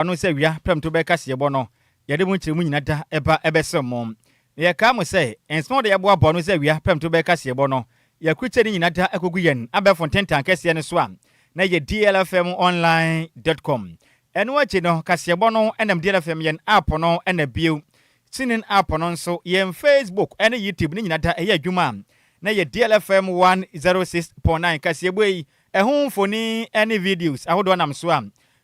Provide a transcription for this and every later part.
Ano sɛ awia prɛmto bɛyɛ kaseɛbɔ no, yɛde mo nkyerɛmu nyina da ba bɛsrɛ mo. Na yɛkaa mo sɛ, nsɛm a wɔde aboaboa ano sɛ awia prɛmto bɛyɛ kaseɛbɔ no, yɛakrukyɛ ne nyina da akɔgu yɛn abɛɛfo ntentan kɛseɛ no so a na ɛyɛ dlfmonline dot com. Ɛno akyi no, kaseɛbɔ no nam DLFM yɛn app no na bio, TuneIn app no nso, yɛn Facebook ne YouTube ne nyina da ɛyɛ adwuma a na ɛyɛ DLFM 106.9. Kaseɛbɔ yi, ɛho mfoni ne videos ahodoɔ nam so a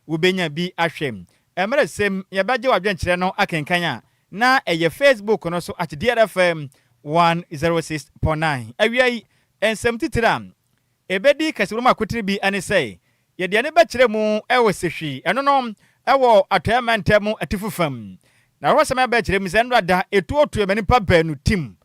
wubenya bi ahwɛ. Mmerɛ sɛm yɛbɛgye w'adwenkyerɛ no akenkan a, na ɛyɛ Facebook no so at DRFM 106.9. Awia yi, nsɛm titire a ɛbɛdi kasamu akotene bi ne sɛ, yɛde ani bɛkyerɛ mu wɔ Sehwi, ɛno no wɔ Atɔeɛ Mantam atifi fam. Na awerɛhosɛm a ɛbɛkyerɛ mu sɛ nnora da ɛtuotuo ma nnipa baanu tim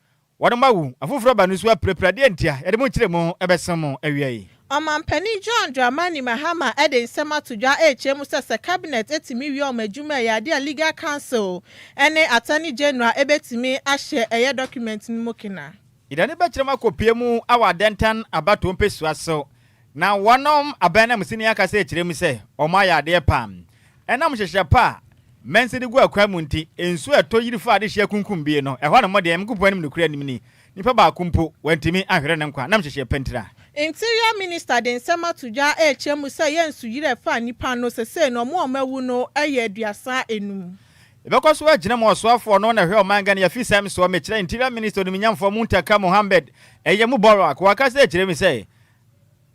Wɔnom awu, afoforɔ ba no nso apirapira. Deɛ nti a yɛde mo nkyerɛmu bɛso mo awia yi. Ɔmanpanin John Dramani Mahama de nsɛm ato dwa rekyerɛ mu sɛ sɛ Cabinet tumi wie wɔn adwuma a ɛyɛ adeɛ a Legal Council ne Attorney General bɛtumi ahyɛ ɛyɛ document no mu kena. Yɛde ani bɛkyerɛ mu akɔpue mu wɔ Adentan abatoɔ mpesua so Na wɔnom abɛn nanmusini akasa akyerɛ mu sɛ wɔn ayɛ adeɛ pa. Ɛnam nhyehyɛ pa a Mɛnse de gu akwan mu nti, nsuo a ɛtɔ yiri fa adehyeɛ kunkum bie no, ɛhɔ nom deɛ, Nyankopɔn anim nokorɛ anim ni, nipa baako mpo, wantumi anhwere ne nkwa, nam nhyehyɛ pa ntira. Interior Minister de nsɛm ato dwa rekyerɛ mu sɛ yɛ nsuyiri a ɛfaa nnipa no sesei no ɔmo a ɔmo awu no yɛ 35. Yɛbɛkɔ so agyina mu ɔsoafoɔ no na ɛhwɛ ɔman Ghana afisɛm soɔ, mekyerɛ Interior Minister Onimnyamfoɔ Muntaka Mohammed ɛyɛ Mubarak, wakasa akyerɛ mu sɛ,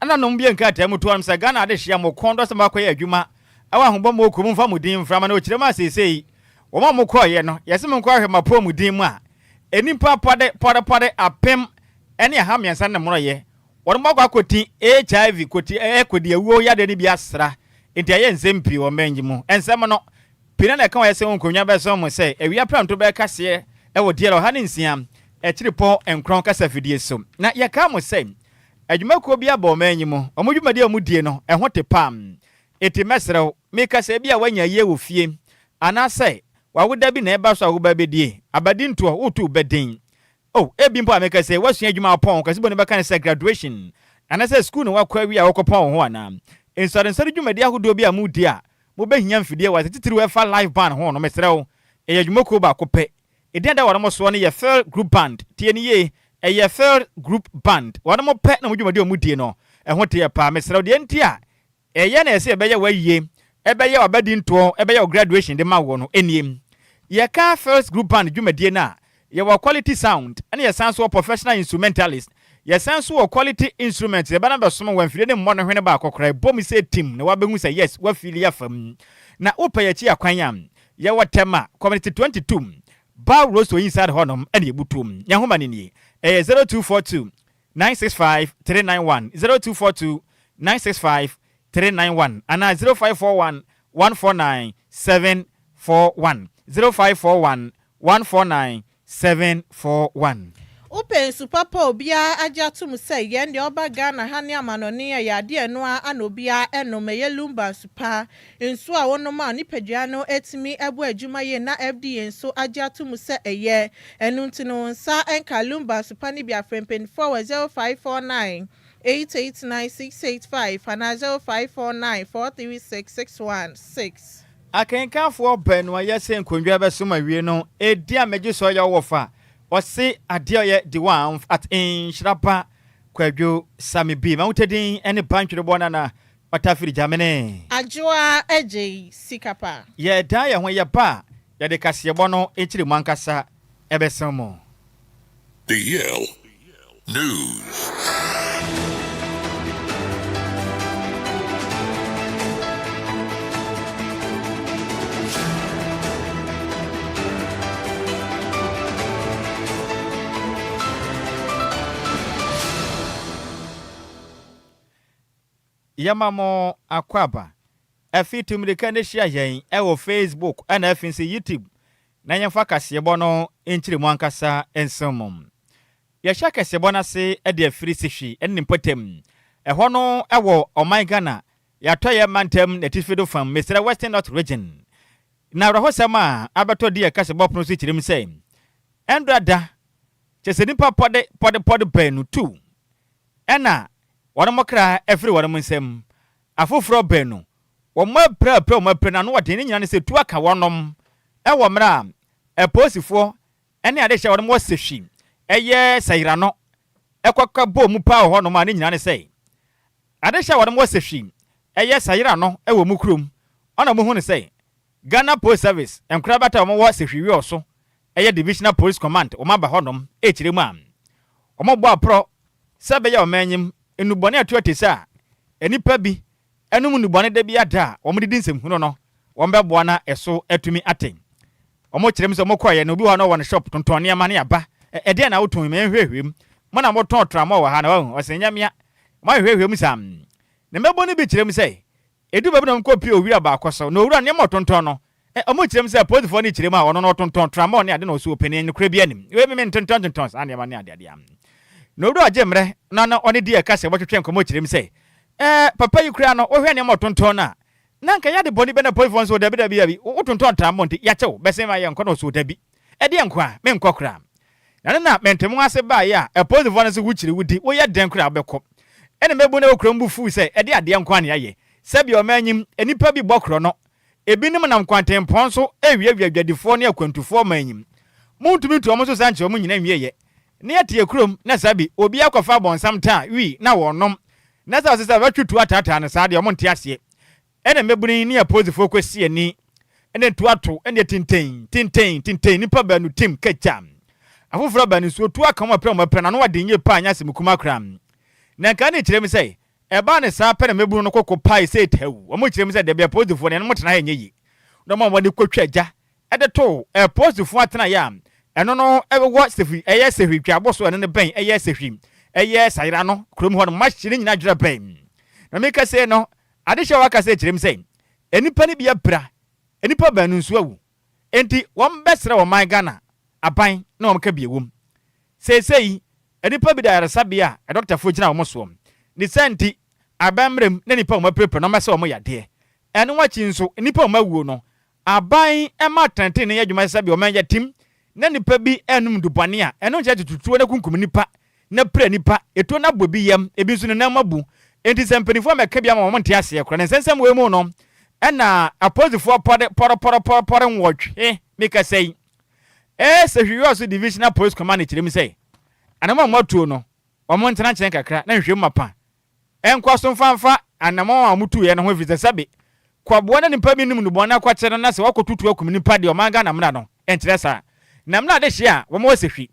Ɛna nom bue nkrataa mu to anom sɛ Ghana adehyeɛ mo kɔn dɔ sɛ mobɛkɔyɛ adwuma wɔ ahobammɔ kuo mu mfa mo din mfra ma na ɔkyerɛ mu a seesei wɔn a mokɔeɛ no yɛse monkɔ ahwɛ mo apɔmuden mu a nnipa pɔde pɔde pɔde 1300 ne mmoroyɛ wɔn akɔ akɔti HIV kɔti ɛɛ kɔdi awuo yadeɛ no bi asra nti ɛyɛ nsɛm pii wɔ mmɛn yi mu nsɛm no pii na na ɛka wɔn ɛsɛ wɔn nkonnwa bɛsɔn mo sɛ awia prɛmto bɛkaseɛ ɛwɔ DL 106 akyiripɔ nkorɔn kasafidie so na yɛkaa mo sɛ Adwumakuo bi aba ɔman yi mu, wɔn dwumadie a wɔdie no, ɛho te paa. Enti mɛsrɛ wo, meka sɛ ebia woanya ayie wɔ fie, anaasɛ w'awoda bi na ɛreba so a woreba abɛdie, abadintoɔ, woreto wo bɛ din. Oh, ebi mpo a meka sɛ woasua adwuma a wopɔn, kwasibɔni bɛka no sɛ graduation, anaasɛ sukuu na woakɔ awie a worekɔpɔn wo ho anaa? Nsɔrensɔre dwumadie ahodoɔ bi a modi a mobɛhia mfidie wɔ ase, titiriw ɛfa live band ho no, mesrɛ wo, ɛyɛ adwumakuo baako pɛ. Edin a ɛda wɔn soɔ no yɛ Phil Group Band. Tie no yie, ɛyɛ Phil Group Band. Wɔn pɛ na wɔn dwumadi a wɔdie no, ɛho teɛ paa. Mesrɛ wo, deɛ nti a ɛyɛ na ɛsɛ yɛbɛyɛ w'ayie, ɛbɛyɛ w'abadintoɔ, ɛbɛyɛ wo graduation de ma woɔ no nie. Yɛka Phil's Group Band dwumadie no a, yɛwɔ quality sound, ɛna yɛsan nso wɔ professional instrumentalist. Yɛsan nso wɔ quality instruments, yɛba no abɛsom wo, wamfidie no mmɔ no hwene baako koraa, ɛbɔ mu sɛ tim na woabɛhu sɛ yes, woafeeli afa mu. Na wopɛ yɛn akyi akwan a, Yɛwɔ Tema, Community 22, Bow Road inside hɔnom na yɛbutuom. Yɛn nhoma no nie. Ɛyɛ 0242 965 391, 0242 965 391 anaa 0541 149 741, 0541 149 741. Wopɛ nsu papa a obiara agye atom sɛ yɛn deɛ ɔba Ghana ha ne amanɔne a ɛyɛ adeɛ a ɛno ara na obiara nom ɛyɛ Lumba nsu pa. Nsu a wonom a nipadua no tumi bɔ adwuma yie na FDA nso agye atom sɛ ɛyɛ. Ɛno nti no wo nsa nka Lumba nsu pa no bi a frɛ mpaninfoɔ wɔ 0549 889 685 anaa 0549 436 616. Akenkanfoɔ baanu a yɛsɛ nkonnwa bɛsom awie no, edin a megye so yɛ wɔfa Ɔse adeɛ ɔyɛ de wanf at nhyira ba Kwadwo Sami bi Mawutadin ne Bantwerebɔ Nana Ɔtafiri Gyamene. Adwoa Adjei sika pa. Yɛdan yɛn ho yɛba a, yɛde kaseɛbɔ no nkyerɛmu ankasa bɛsɛn mo. The Yale News. Yɛma mo akwaaba. Afi tu mmirika na hyia yɛn wɔ Facebook ɛna afi nso YouTube na yɛmfa kaseɛbɔ no nkyerɛmu ankasa nsom mo. Yɛhyɛ kaseɛbɔ no ase de afiri Sehwi ne ne mpɔtam. Ɛhɔ no wɔ ɔman Ghana yɛatɔeɛ mantam n'atifi do fam, mesrɛ Western North Region. Na awerɛhosɛm a abɛtɔ di yɛ kaseɛbɔ pono so kyerɛ mu sɛ, ɛndora da, kyerɛ sɛ nnipa pɔde pɔde pɔde baanu tu ɛna wɔn kra afiri wɔn nsam, afoforɔ baanu. Wɔn apira apira wɔn apira no ano ɔden ne nyinaa ne sɛ tuo aka wɔnom wɔ mmerɛ a apolisifoɔ ne adehyɛ a wɔnom wɔ sehwi ɛyɛ sayirano ɛkɔka bɔɔ mu paa wɔ hɔnom a ne nyinaa ne sɛ adehyɛ a wɔnom wɔ sehwi ɛyɛ sayirano wɔ mu kurom ɔna wɔn hu no sɛ Ghana Post Service nkorabata a wɔn wɔ sehwi wiɔso ɛyɛ Divisional Police Command wɔn aba hɔnom ɛrekyerɛ mu a wɔn bɔ aporɔ sɛ ɛbɛyɛ ɔman nnubɔne a ɛto atese a nnipa bi nom nnubɔne da biara da a wɔde di nsɛmhunu no, wɔbɛboa na ɛso atumi ate. Wɔkyerɛ mu sɛ wɔkɔeɛ no, obi wɔ hɔ na ɔwɔ ne shop tontɔn nneɛma ne aba. Ɛdeɛn na wotɔn yi? Ma yɛnhwehwɛ mu. Mo na motɔn tramɔɔ wɔ ha na wahu? Ɔse nyɛ mea. Wɔahwehwɛ mu saa. Ne mmabun no bi kyerɛ mu sɛ, ɛduru baabi na wɔkɔpie owura baako so, na owura nneɛma a ɔtontɔn no, Ɛ, wɔkyerɛ mu sɛ apolisifoɔ no kyerɛ mu a ɔno no ɔtontɔn tramɔɔ ne ade na ɔso ɔpanin, nokorɛ biara nnim. Wei me mentontɔn tontɔn saa nneɛma ne adeade a. Na owura ɔgye mmerɛ na na ɔne di ɛka sɛ wɔtwetwe nkɔmmɔ kyerɛ mu sɛ, Ɛ, papa yi koraa no wohwɛ nneɛma ɔtontɔn no a, na anka ɛyɛ ade bɔne bɛn na apolisifoɔ nso, dabi dabi dabi, wotontɔn tramɔɔ nti yɛakyɛ wo, bɛsen ma yɛnkɔ na ɔso dabi. Ɛdeɛ nko a, menkɔ koraa. Na ne na mente mo ase baeɛ a, apolisifoɔ no nso wokyiri wo di, woyɛ dɛn koraa a wobɛkɔ. Ɛna mmabunu a ɛwɔ kurom bo fuu sɛ, ɛdeɛ adeɛ nko ara na yɛayɛ. Sɛdeɛ ɔman nyim, nnipa bi bɔ korɔno, Ebinom nam kwantempɔn so rewiawia adwadifoɔ ne akwantufoɔ ɔman yi mu. Montumi ntu wɔn so saa nkyerɛ wɔn nyinaa nwieɛ. Na yɛte yɛn kurom na saa bi, obi akɔfa abɔnsam taa, wii, na wɔrenom. Na sɛ ɔse sɛ wɔbɛtwe tuo ataataa no saa deɛ, wɔnte aseɛ. Ɛna mmabunu yi ne apolisifoɔ kɔsi ani ne tuo ato ne tintɛn, tintɛn, tintɛn, nnipa baanu tim kakya. Afoforɔ baanu nso, tuo aka wɔn apira wɔn apira, na ano aden yie paa, nyɛ asɛm kumaa koraa. Na nka ne kyerɛ mu sɛ, Ɛbaa no saa pɛ na mmabunu no koko pae sɛ tɛw. Wɔkyerɛ mu sɛ, Dabi, apolisifoɔ no, yɛne mo tena ha ɛnyɛ yie. Na wɔn a wɔde kɔtwa gya de too apolisifoɔ atenaeɛ a ɛno no wɔ Sehwi, ɛyɛ Sehwi Tweabo so, ɛno no bɛn ɛyɛ Sehwi, ɛyɛ Sayera no kurom hɔ no, mahye ne nyinaa dwerɛ bɛn. Na meka sei no, adehyeɛ a wɔaka sɛ kyerɛ mu sɛ, nnipa no bi apira, nnipa baanu nso awu. Enti wɔbɛsrɛ ɔman Ghana aban na wɔn ka bi ɛwom. Seesei nnipa bi da ayaresabea a adɔkotafoɔ gyina wɔn soɔ. Ne saa nti, aban mmara mu na nnipa a wɔapirapira no wɔmmɛsɛ wɔn yadeɛ. Ɛno akyi nso, nnipa a wɔawuo no, aban mma atɛntenenee nyɛ adwuma sɛdeɛ ɔman yɛ tim na nnipa bi annom nnubɔne a ɛno nkyerɛ tututuo na kunkum nnipa na pira nnipa, etuo no abɔ ebi yam, ebi nso ne nan mu abu. Enti sɛ mpanimfoɔ ammɛka bi ama wɔn nte aseɛ koraa. Na nsɛnsɛm wei mu no, ɛna apolisifoɔ pɔre pɔrɔpɔrɔpɔrɔpɔrɔ nwɔtwe mekasa yi. Ee, Sehwi Divisional Police Command kyerɛ mu sɛ, anamɔn a wɔatuo no, wɔn ntena nkyɛn kakra na nhwehwɛmu mapa nkɔ so mfa mfa anamɔn a wɔtuiɛ no ho ɛfiri sɛ sɛbe kɔboa na nipa bi nom nnubɔne akɔkyere no na sɛ wakɔtutu akum nipa deɛ ɔman Ghana mmara no nkyerɛ saa. Na mmara adehyeɛ a wɔn wɔ Sehwi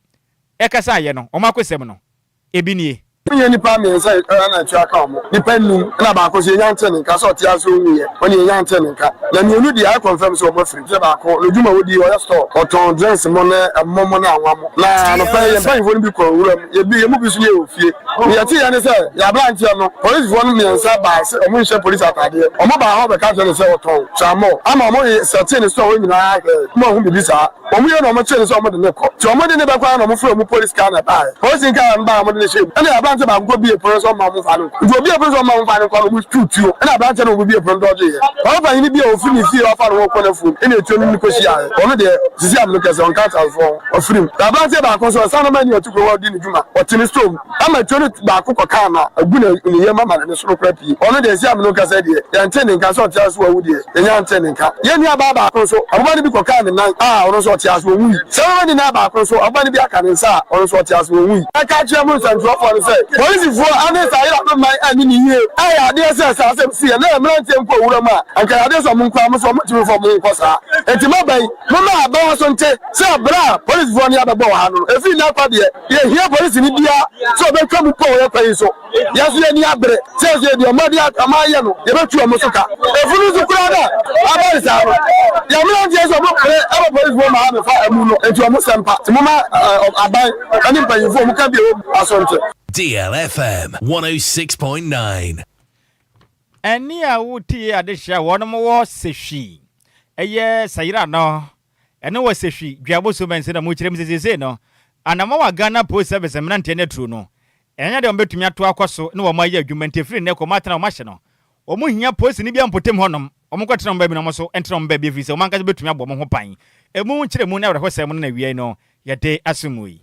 ɛkasaeɛ no, wɔn akosɛm no, ebi nie. Wonyɛ nnipa mmiɛnsa na atua ka wɔn, nnipa nnum, ɛna baako nso yɛnya ntee ne nka sɛ ɔte ase ɔnwuiɛ, ɔne yɛnya ntee ne nka. Na mmienu deɛ ayɛ confirm sɛ wɔn afiri mu, sɛ baako n'adwuma a ɔdi ɔyɛ store, ɔtɔn drinks mo ne ɛmo mo ne anwa mo. Na anɔpa yi yɛn mpanyinfoɔ no bi kɔɔ nwura mu, yɛbi yɛn mu bi nso yɛ wɔ fie. Deɛ yɛteeɛ ne sɛ yɛn aberanteɛ no, polisifoɔ no mmiɛnsa baa sɛ wɔn nhyɛ polisi ataadeɛ, wɔn baa hɔ bɛka kyerɛ no sɛ ɔtɔn tramol ama wɔn sɛtee ne store hɔ nyinaa hwɛɛ, wɔn anhu biribi saa. Wɔn wie na wɔn kyee no sɛ wɔn de no rekɔ. Nti wɔn de no bɛkɔ ara na wɔn frɛɛ wɔn polisi car na ɛbaeɛ. Polisi car no baeɛ a wɔn de no hyɛɛ mu. Ɛna aberanteɛ baako kɔ bue pono no sɛ wɔn mma wɔn mfa no nkɔ. Nti ɔbue pono sɛ wɔn mma wɔn mfa no nkɔ no wɔn tuu tuo. Ɛna aberanteɛ no a wɔn bue pono no dɔɔgyeeɛ. Papa panyini bi a ɔfiri ne fie ɔfa ne ho rekɔ n'afuom ɛna etuo no ne no kɔ hyiaeɛ. Ɔno deɛ sisi a me no kɛsɛ ɔnka ateasefoɔ ho. Ɔfiri mu. Na aberanteɛ baako nso ɔsan no ma ani ɔte kurom hɔ ɔdi ne dwuma. Ɔte ne store mu. Ama tuo no baako kɔkaa no a, agu ne ne yam ama ne soro koraa pue. Ɔno deɛ, seesei a me ne wo rekasa yi deɛ, yɛntee ne nka. Sɛ ɔte ase wawu deɛ, yɛnnya ntee ne nka. Yɛn nuabaa baako nso, aboba no bi kɔkaa ne nan a, ɔno nso ɔte ase, ɔnwui. Saa ara ne nan baako nso, aboba no bi aka ne nsa a, ɔno nso ɔte ase, ɔnwui. Mɛka akyerɛ mo nsɛntwerɛfoɔ no sɛ, polisifoɔ ne saa yeranom man anni no yie. Ɛyɛ adeɛ sɛ saa asɛm siiɛ na yɛn mmeranteɛ nkɔɔ wuram a, anka ɛyɛ adeɛ sɛ wɔn nko ara, mo nso wɔntumi mfa wɔn ho nkɔ saa. Enti mmabaa yi, momma aban aso nte sɛ berɛ a polisifoɔ no abɛbɔ wɔ ha no, ɛfiri nnɛ rekɔ deɛ, Yɛnhia polisini biara sɛ ɔbɛtwa mu mpo wɔ yɛn kwan yi so. Yɛn nso yɛn ani abere sɛ yɛn nso yɛde wɔn ade a wɔayɛ no, yɛbɛtu wɔn so ka. Efunu nso koraa no a aba ne saa no, yɛn mmeranteɛ nso wɔpere ma polisifoɔ ma abɛfa amu no, enti wɔn sɛ mpa. Nti momma aban ne mpanyimfoɔ a wɔka bi a ɛwɔ mu aso nte. DLFM 106.9. Ɛnne a wotie adehye a wɔnom wɔ sehwi ɛyɛ sayera no Ɛno wɔ Sehwi, Dua Boso Mɛnse na mu kyerɛ mu sɛ seesei no, anamɔn a Ghana Post Service mmeranteɛ no aturu no, ɛnyɛ adeɛ a wɔbɛtumi ato akɔ so ne wɔn ayɛ adwuma nti ɛfiri nnɛ kɔ wɔn atena a wɔahyɛ no, wɔn hia polisini biara mpɔtam hɔnom, wɔnkɔtena wɔn baabi na wɔn nso ntena wɔn baabi ɛfiri sɛ wɔn ankasa bɛtumi abɔ wɔn ho ban. Ɛmu nkyerɛmu ne awerɛhosɛm no na awiei no yɛde asom mu yi.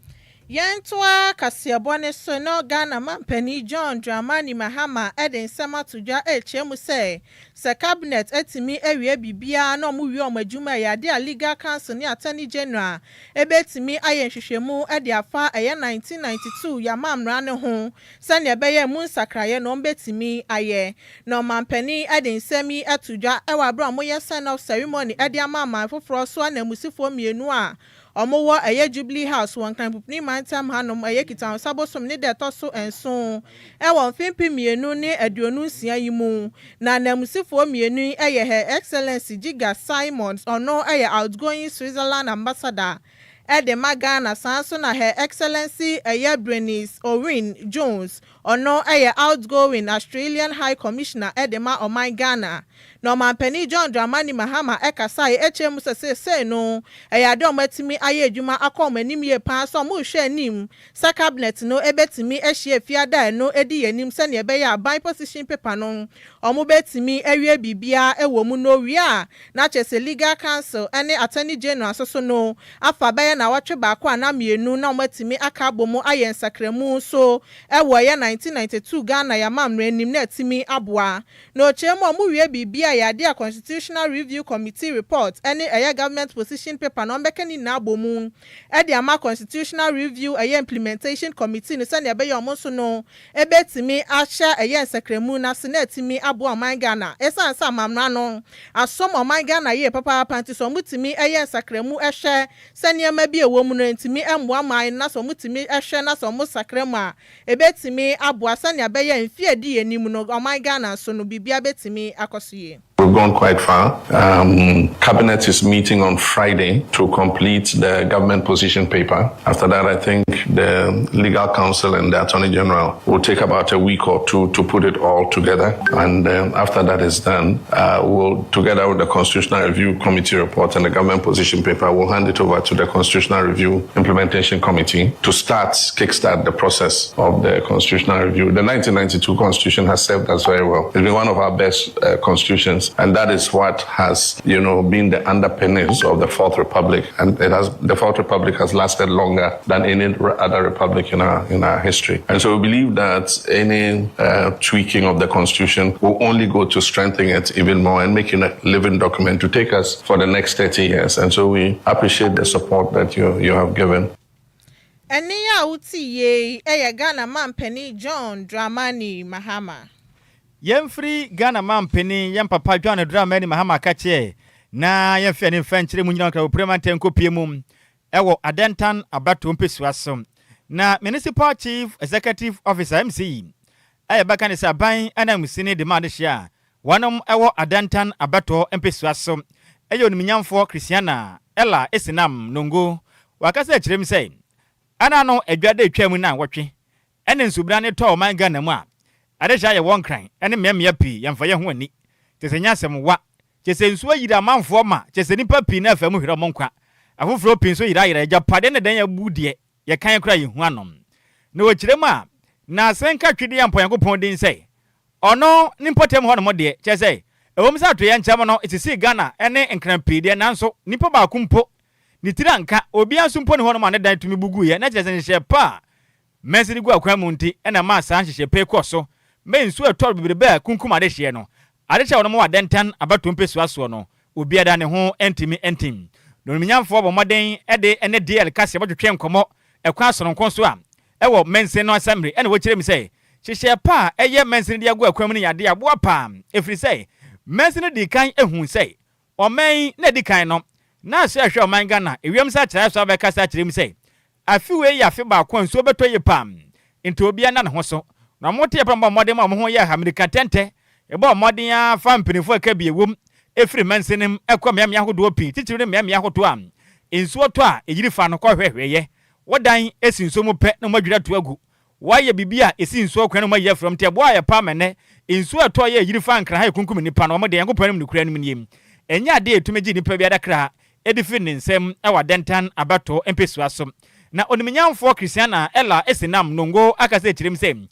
Yɛntoa kaseɛbɔ no so no, Ghana mampanin John Dramani Mahama de nsɛm ato dwa rekyerɛ mu sɛ, sɛ Cabinet atumi awie biribiara na wɔwie wɔn adwuma a, ɛyɛ adeɛ a Legal Council ne Attorney General bɛtumi ayɛ nhwehwɛmu de afa ɛyɛ 1992 Yama mmara no ho sɛdeɛ ɛbɛyɛ emu nsakraeɛ no wɔbɛtumi ayɛ. Na ɔmampanin de nsɛm yi ato dwa wɔ aberɛ a wɔyɛ sign-off ceremony de ama aman foforɔ so ananmusifoɔ mmienu a wɔwɔ ɛyɛ Jubilee House wɔ Nkran mantam hanom ɛyɛ Kitahonsa bosom ne da ɛtɔ so 7 ɛwɔ mfe 2026 yi mu. Na ananmusifoɔ mmienu yi yɛ Her Excellency Giga Simons, ɔno yɛ outgoing Switzerland ambassador ɛde ma Ghana, saa nso na Her Excellency ɛyɛ Bernice Owen Jones, ɔno yɛ outgoing Australian High Commissioner ɛde ma ɔman Ghana. Na ɔmampanin John Dramani Mahama ɛkasa yi ɛkyerɛ mu sɛ seesei no ɛyɛ ade a wɔatumi ayɛ adwuma akɔ wɔn anim yie paa so a wɔrehwɛ anim sɛ cabinet no ɛbɛtumi ahyia fiada ɛno ɛdi yɛn anim sɛnea ɛbɛyɛ aban position paper no wɔn bɛtumi awie biribiara ɛwɔ mu no wie a, na kyerɛ sɛ Legal Council ɛne Attorney General nso no afa bɛyɛ na wɔtwe baako ana mmienu na wɔatumi aka abɔ mu ayɛ nsakramu nso ɛwɔ ɛyɛ 1992 Ghana yama mmerɛ anim na atumi aboa. Na ɔkyerɛ mu a wɔn wie biribi a yɛade a Constitutional Review Committee report ɛne ɛyɛ government position paper na wɔbɛka ne nyinaa abɔ mu ɛde ama Constitutional Review ɛyɛ Implementation Committee no sɛnea ɛbɛyɛ ɔmo nso no ɛbɛtumi ahyɛ ɛyɛ nsakramu n'ase na ɛtumi aboa ɔman Ghana. Ɛsiane sɛ amamra no asom ɔman Ghana yie papaapa nti, sɛ ɔmo tumi ɛyɛ nsakramu ɛhwɛ sɛ nneɛma bi a ɛwɔ mu no ntumi ɛmmoa man na sɛ ɔmo tumi ɛhwɛ na sɛ ɔmo sakra mu a, ɛbɛtumi aboa sɛnea ɛbɛyɛ mfe a ɛdi yɛn anim no ɔman Ghana nso no biribia bɛtumi akɔ so yie. We've gone quite far. Cabinet is meeting on Friday to complete the government position paper. After that, I think the legal counsel and the attorney general will take about a week or two to put it all together. And after that is done, we'll, together with the Constitutional Review Committee report and the government position paper, we'll hand it over to the Constitutional Review Implementation Committee to start, kickstart the process of the constitutional review. The 1992 Constitution has served us very well. It's been one of our best constitutions. And that is what has been the underpinnings of the Fourth Republic. And the Fourth Republic has lasted longer than any other republic in our history. And so we believe that any tweaking of the Constitution will only go to strengthening it even more and making a living document to take us for the next 30 years. And so we appreciate the support that you have given. Ɛne a wote yie ɛyɛ Ghana mampanin John Dramani Mahama. Yɛmfiri Ghana mampanin yɛn papa John Dramani Mahama ka kyerɛ na yɛmfi ani mfa nkyerɛ mu nyina nkra wɔpere mantam kɔpie mu ɛwɔ Adentan abatoɔ mpɛsua so na Municipal Chief Executive Officer, MCE, ɛyɛ bɛka ne sɛ aban anamsini de ma adehyɛ a wɔnom ɛwɔ Adentan abatoɔ mpɛsua so ɛyɛ onimnyamfoɔ Christiana Ella Esinam Nongo wakasa akyerɛ mu sɛ ana no adwa da atwa mu na wɔtwe ɛne nsubra ne tɔɔ ɔman Ghana mu a adehyɛ ayɛ wɔn nkran ɛne mmeammea pii yɛmfa yɛn ho ani kyɛ sɛ nyɛ asɛm wa kyɛ sɛ nsuo yiri amanfoɔ ma kyɛ sɛ nnipa pii na afa mu hwerɛ ɔmo nkwa, afoforɔ pii nso yera ayera agyapadeɛ ne dan abu deɛ yɛkan kora yɛhu anom. Na wɔkyerɛ mu a na asɛnka twedeɛ mpo Nyankopɔn din sɛ ɔno ne mpɔtam hɔ nom deɛ kyɛ sɛ ɛwɔ mu sɛ atoyɛ nkyɛm no ɛsisii Ghana ne nkran pii deɛ, nanso nnipa baako mpo ne tiri anka obiara nso mpo ne hɔ nom a ne dan tumi buguiɛ na kyerɛ sɛ nhyehyɛ pa a mɛnsi de gu akwan mu nti ɛna maa saa nhyehyɛ pɛ kɔ so mɛ nsuo ɛtɔ bebrebe a kunkum adehyeɛ no adehyɛ wɔn wɔ Adentan abatoɔ mpɛsua soɔ no obiara ne ho ntumi ntim. Na onimnyamfoɔ bɔ mmɔden ɛde ɛne DL kaseɛ bɔtwetwe nkɔmmɔ ɛkwan sononko so a ɛwɔ mɛnsin no assembly ɛna wɔkyerɛ mu sɛ hyehyɛ pa a ɛyɛ mɛnsin de agu akwan mu no yɛ adeɛ aboa paa, ɛfiri sɛ mɛnsin no di kan ehu sɛ ɔman yi na di kan no na aso ɛhwɛ ɔman Ghana ewiem sɛ akyerɛ so abɛkasa akyerɛ mu sɛ afe wei yɛ afe baako a nsuo bɛtɔ yie paa nti obiara na ne ho so na ɔmo te yɛ pɛ bɔ mmɔden ma ɔmo ho yɛ hamirika tɛntɛ ɛbɔ mmɔden afa mpanimfoɔ ɛka bi ewom efiri mɛnsin ɛkɔ mmeammea ahodoɔ pii titiri ne mmeammea ahodoɔ a nsuo tɔ a eyiri fa no kɔhwɛhwɛyɛ wɔdan esi nsuo mu pɛ na wɔn adwiri ato agu wɔayɛ biribi a esi nsuo kwan na wɔn ayi afiri mu nti ɛboa ayɛ pa amɛnɛ nsuo ɛtɔ yɛ eyiri fa nkran ha ekunkum nipa no wɔn de Nyankopɔn anim nukura anim nie ɛnyɛ adeɛ etumi gye nipa bi adakra ɛde firi ne nsam ɛwɔ Adentan abatoɔ mpɛsua so. Na onimnyamfoɔ Christiana Ella Esinam Nongo akasa akyerɛ mu sɛ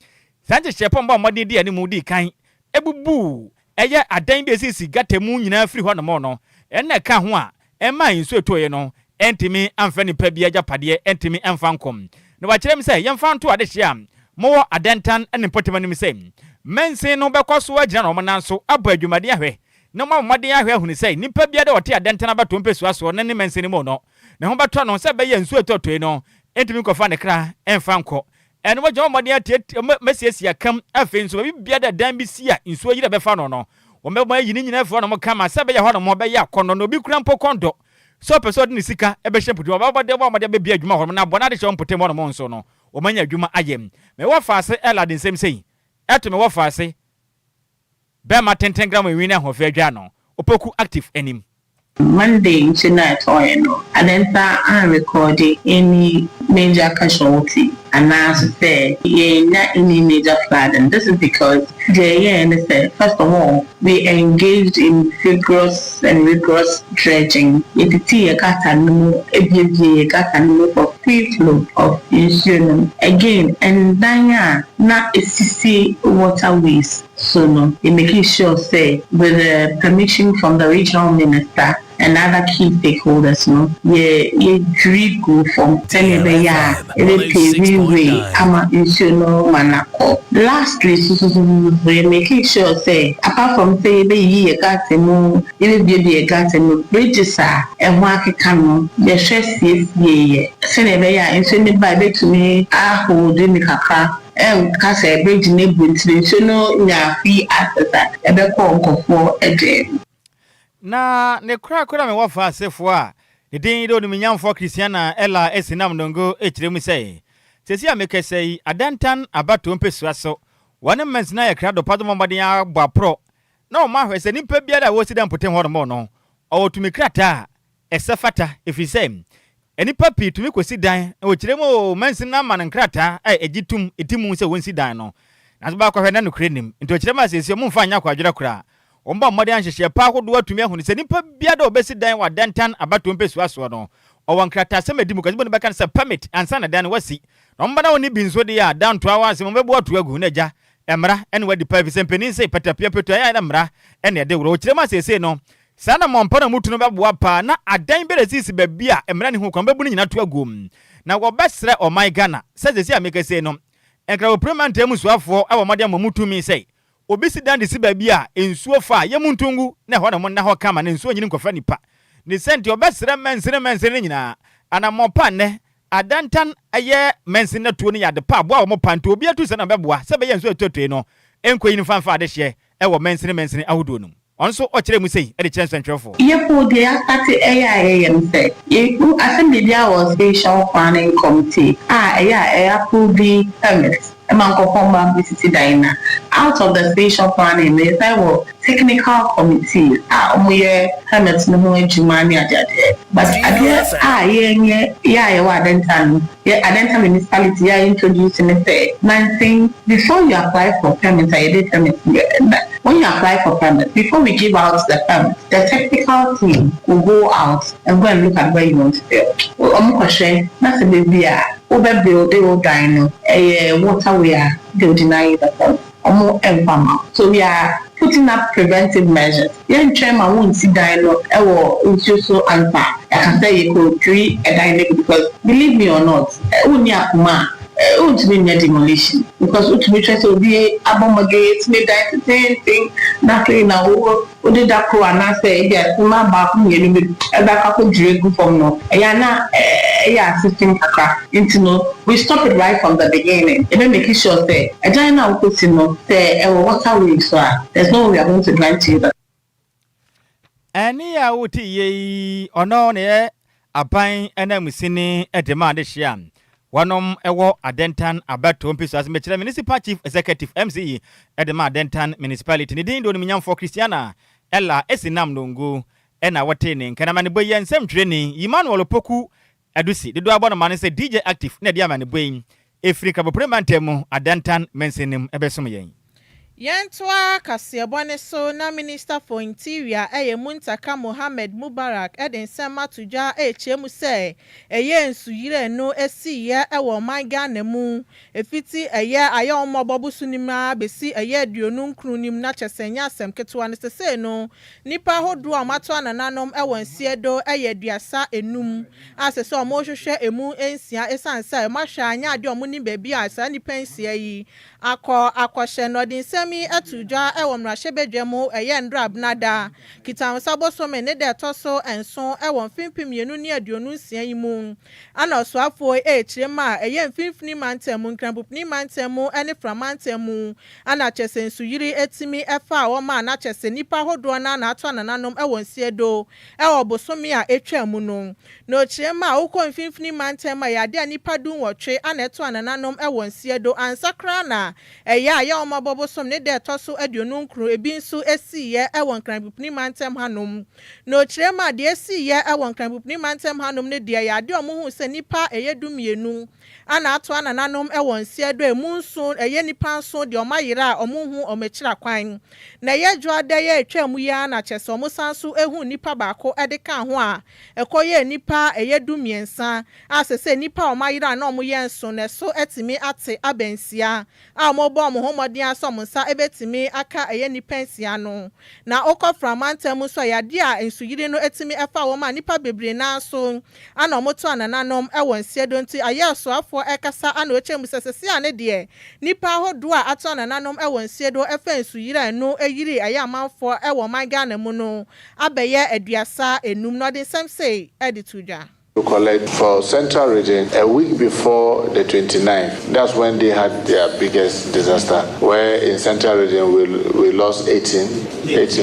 saa nhyehyɛ pɔmbɔ a mmɔden di anim di kan ebubu ɛyɛ adan bi esisi gata mu nyinaa firi hɔ nom no ɛna ɛka ho a ɛma nsuo etoeɛ no ɛntumi amfa nipa bi agyapadeɛ ɛntumi ɛmfa nkɔm. Na wakyerɛ mu sɛ yɛmfa nto adehye a mowɔ Adentan ne mpɔtam anim sɛ mansin no bɛkɔ so agyina wɔn nan so abɔ adwumaden ahwɛ na wɔabɔ mmɔden ahwɛ ahunu sɛ nnipa biara a ɔte Adentan abatoɔ mpɛsua soɔ no ne mansin no mu no ne ho bɛtɔ no sɛ ɛbɛyɛ a nsuo a ɛtɔtɔe no ntumi nkɔfa ne kra mfa nkɔ. Ɛno wɔgyina wɔn mmɔden atiatia wɔasiesie akam. Afei nso baabi biara a dan bi si a nsuo yiri a ɛbɛfa no no wɔbɛbɔ ayi ne nyinaa afiri hɔnom kama sɛ ɛbɛyɛ hɔnom bɛyɛ akɔnnɔ na obi kura mpo kɔndɔ Sɛ ɔpɛ sɛ ɔde ne sika bɛhyɛ mpɔtam a, ɔbɛbɔ mmɔden ama wɔde abɛbue adwuma wɔ hɔnom, na bɔne adehyɛ wɔ mpɔtam hɔnom nso no, wɔanya adwuma ayɛ. Me wɔfaase Ella de nsɛm sei to me wɔfaase barima tenten gram enwi ne ahoɔfɛ adwaa no, Opoku Active anim. Monday nsu no a ɛtɔeɛ no, Adenta anrekɔɔde any major casualty anaa nso sɛ yɛannya any major flooding. This is because deɛ yɛyɛeɛ ne sɛ, first of all, We engaged in vigorous and rigorous dredging, yɛtitii yɛ gutter no mu, buebuee yɛ gutter no mu for free flow of nsuo no. Again, ndan a na esisi waterways so no, yɛ makee sure sɛ with the permission from the regional minister, and other key stakeholders no, yɛ yɛdwiri guu fam sɛdeɛ ɛbɛyɛ a ɛbɛ pave way ama nsuo no ma no akɔ. Lastly so so so so yɛ making sure sɛ apart from sɛ yɛbɛyiyi yɛ gutter mu, yɛbɛbuebue yɛ gutter mu, bridges a ɛho akeka no yɛhwɛ siesie yɛ sɛdeɛ ɛbɛyɛ a nsuo no ba a ɛbɛtumi a hold no kakra, ɛnka sɛ bridge no abu nti no nsuo no nya free access a ɛbɛkɔ nkurɔfoɔ dan mu. Na ne korakora me wɔfa asefoɔ a ne din de Onimnyamfoɔ Christiana Ella Esinam Ndongo kyerɛ mu sɛ, Seesei a mekasa yi, Adantan abatoɔ mpesua so, wɔne mansini ayɛ krado pa de wɔn mmɔden abɔ aporɔ na wɔn ahwɛ sɛ nipa biara a ɔresi dan mpɔtam hɔnom no, ɔwɔ tumi krataa a ɛsɛ fata, ɛfiri sɛ nnipa pii tumi kɔsi dan na wɔkyerɛ mu oo, mansin no ama no nkrataa a ɛgye tom, ɛdi mu sɛ wɔnsi dan no. Nanso baakɔhwɛ na nokorɛ nnim. Nti ɔkyerɛ mu a seesei wɔmfa nyɛ akwadworɔ koraa. Wɔbɔ mmɔden a nhyehyɛɛ pa ahodoɔ atumi ahunu sɛ nipa biara a ɔbɛsi dan wɔ adantan abatoɔ mpɛsua soɔ no, ɔwɔ nkrataasɛm a ɛdi mu, kwasibɔ no bɛka no sɛ permit, ansa na dan no wasi. Na wɔba na wɔnni bi nso deɛ a, dan toa hɔ asɛm wɔbɛbu ato agu na agya mmara ne wadi pa efisɛ mpanin se patapia pɛtu a ɛyɛ a na mmara na ɛde worɔ. Ɔkyerɛ mu a seesei no, Saa anammɔn pa no a mutu no bɛboa paa na adan bi a esisi baabi a mmara nni ho kwan bɛbu no nyinaa ato agu. Na wɔbɛsrɛ ɔman Ghana sɛ seesei a mekasa yi no, Nkramoprem mantam mu soafoɔ wɔ mmɔden ama wɔn tumi sɛ obi si dan de si baabi a nsuo fa a, yɛmmu nto ngu na ɛhɔ nom nna hɔ kama na nsuo nyini nkɔfa nnipa. Ne sɛ nti wɔbɛsrɛ mansini mansini no nyinaa anammɔn pa a nnɛ adantan yɛ mansini no atuo no yɛ ade pa a boa wɔn pa nti obi atu sɛ na ɔbɛboa sɛ ɛbɛyɛ nsuo a ɛtuatue no nkɔyini mfa mfa adehyeɛ wɔ mansini mansini ahodoɔ no mu. Ɔno nso ɔkyerɛɛ mu sei de kyerɛɛ nsɛntwerɛfoɔ. Yɛpo deɛ yɛastate ɛyɛ a yɛyɛ no sɛ yɛhu assembly biara wɔ spatial planning committee a ɛyɛ a ɛ approve permit ma nkorɔfoɔ mma bɛsisi dan na out of the spatial planning no yɛsan wɔ technical committee a wɔyɛ permit no ho adwuma ne adeadeɛ but adeɛ a yɛnyɛ yɛ a yɛwɔ Adenta no yɛ Adenta municipality yɛ a yɛ introduce ne sɛ nansen before you apply for permit a yɛde permit When you apply for permit, before we give out the permit, the technical team will go out and go and look at where you want to build. Wɔn kɔhwɛ na sɛ baabi a wobɛ build wo dan no ɛyɛ waterway a, they will deny you the permit. Wɔn mfa mma wo. So we are putting up preventive measures. Yɛntwɛn ma wonsi dan no wɔ nsuo so ansa yɛaka sɛ yɛkɔdwiri ɛdan no agu because believe me or not, wonni akoma a, Wontumi nyɛ demolition because wotumi hwɛ sɛ obi abɔ mmɔden asi ne dan teteenten na afei na wo wode da koro anaasɛ ebia simma baako mmienu bi ɛbɛakɔ akɔdwiri agu fam no ɛyɛ a na ɛyɛ asefem kakra nti no we stop it right from the beginning yɛbɛ make sure sɛ ɛdan no a wokɔsi no sɛ ɛwɔ water way so a there's no way we are going to grant you the Ɛnne a wote yi, ɔno na ɛyɛ aban ananmusini de ma adehye a wɔnom wɔ Adentan abatoɔ mpesua ase. Mekyerɛ Municipal Chief Executive, MCE, de ma Adentan Municipality. Ne din de Onimnyamfoɔ Christiana Ella Esinam Nongu na wotee ne nka. Na amanebɔ yi yɛ nsɛmtwerɛni Emmanuel Opoku Adusi dodoɔ abɔ no ma no sɛ DJ Active na ɛde amanebɔ yi firi Nkrabopre mantam mu Adantan mansin no mu bɛsom yɛn. Yɛntoa kaseɛbɔ no so na Minister for Interior ɛyɛ Muntaka Mohammed Mubarak de nsɛm ato dwa ɛrekyerɛ mu sɛ ɛyɛ nsuyire no siiɛ wɔ ɔman Ghana mu ɛfiti ɛyɛ Ayɛwommɔbɔ bosome no mu ara bɛsi ɛyɛ 29 no mu na kyerɛ sɛ ɛnyɛ asɛm ketewa no sesei no nnipa ahodoɔ a wɔato anananom wɔ nseɛ do yɛ 35 a sɛ sɛ wɔrehwehwɛ emu 6 ɛsiane sɛ wɔahwɛ a anyɛ adeɛ a wɔnim baabi a saa nnipa 6 yi akɔ akɔhyɛ. Na ɔde nsɛm yi ato dwa wɔ mmarahyɛbadwa mu ɛyɛ nnora Benada Kitawonsa bosome ne da ɛtɔ so 7 wɔ mfe 2026 yi mu. Ana ɔsoafoɔ ɛrekyerɛ mu a ɛyɛ Mfimfini Mantam mu, Nkrampopini Mantam mu ne Fra Mantam mu ana kyerɛ sɛ nsuyiri etimi ɛfa a wɔn a na kyerɛ sɛ nnipa ahodoɔ no na ato anananom wɔ nsie do ɛwɔ bosome a etwa mu no. Na ɔkyerɛ mu a wokɔ Mfimfini Mantam a yɛade a nnipa 18 ana ɛto anananom wɔ nsie do ansa koraa na ɛyɛ a yɛ wɔn abɔ bosom ne da ɛtɔ so 29 ebi nso esiiɛ ɛwɔ Nkrampopini Mantam hanom. Na ɔkyerɛ mu a deɛ esiiɛ ɛwɔ Nkrampopini Mantam hanom no deɛ yɛade a wɔn hu sɛ nnipa ɛyɛ 12 ana ato anananom ɛwɔ nsie do, emu 7 ɛyɛ nnipa 7 deɛ ɔmo ayera a ɔmo hu ɔmo akyira kwan. Na ɛyɛ dwoada yɛ atwa mu yi ara na kyerɛ sɛ ɔmo san so ehu nnipa 1 ɛde ka ho a ɛkɔ yɛ nnipa ɛyɛ 13 a sɛ sɛ nnipa a ɔmo ayera a na ɔmo yɛ 7 na ɛso ɛtumi ate aba 6 a ɔmo bɔ ɔmo ho mmɔden asɔ ɔmo nsa ɛbɛtumi aka ɛyɛ nnipa 6 no. Na ɔkɔ Framantam nso a yadeɛ a nsuyiri no etumi ɛfa wɔn a nnipa bebree naa so ana ɔmo to anananom ɛwɔ nsia do nti ayɛ ɔsoafoɔ ɛkasa ana ɔkyerɛ mu sɛ sɛsi a ne deɛ nnipa ahodoɔ a ato anananom ɛwɔ nsia do ɛfa nsuyiri a ɛno ɛyiri ɛyɛ amanfoɔ ɛwɔ ɔman Ghana mu no abɛyɛ 35. Na ɔde nsɛm sei ɛde to dwa. To collect for Central Region a week before the 29th. That's when they had their biggest disaster, where in Central Region we lost 18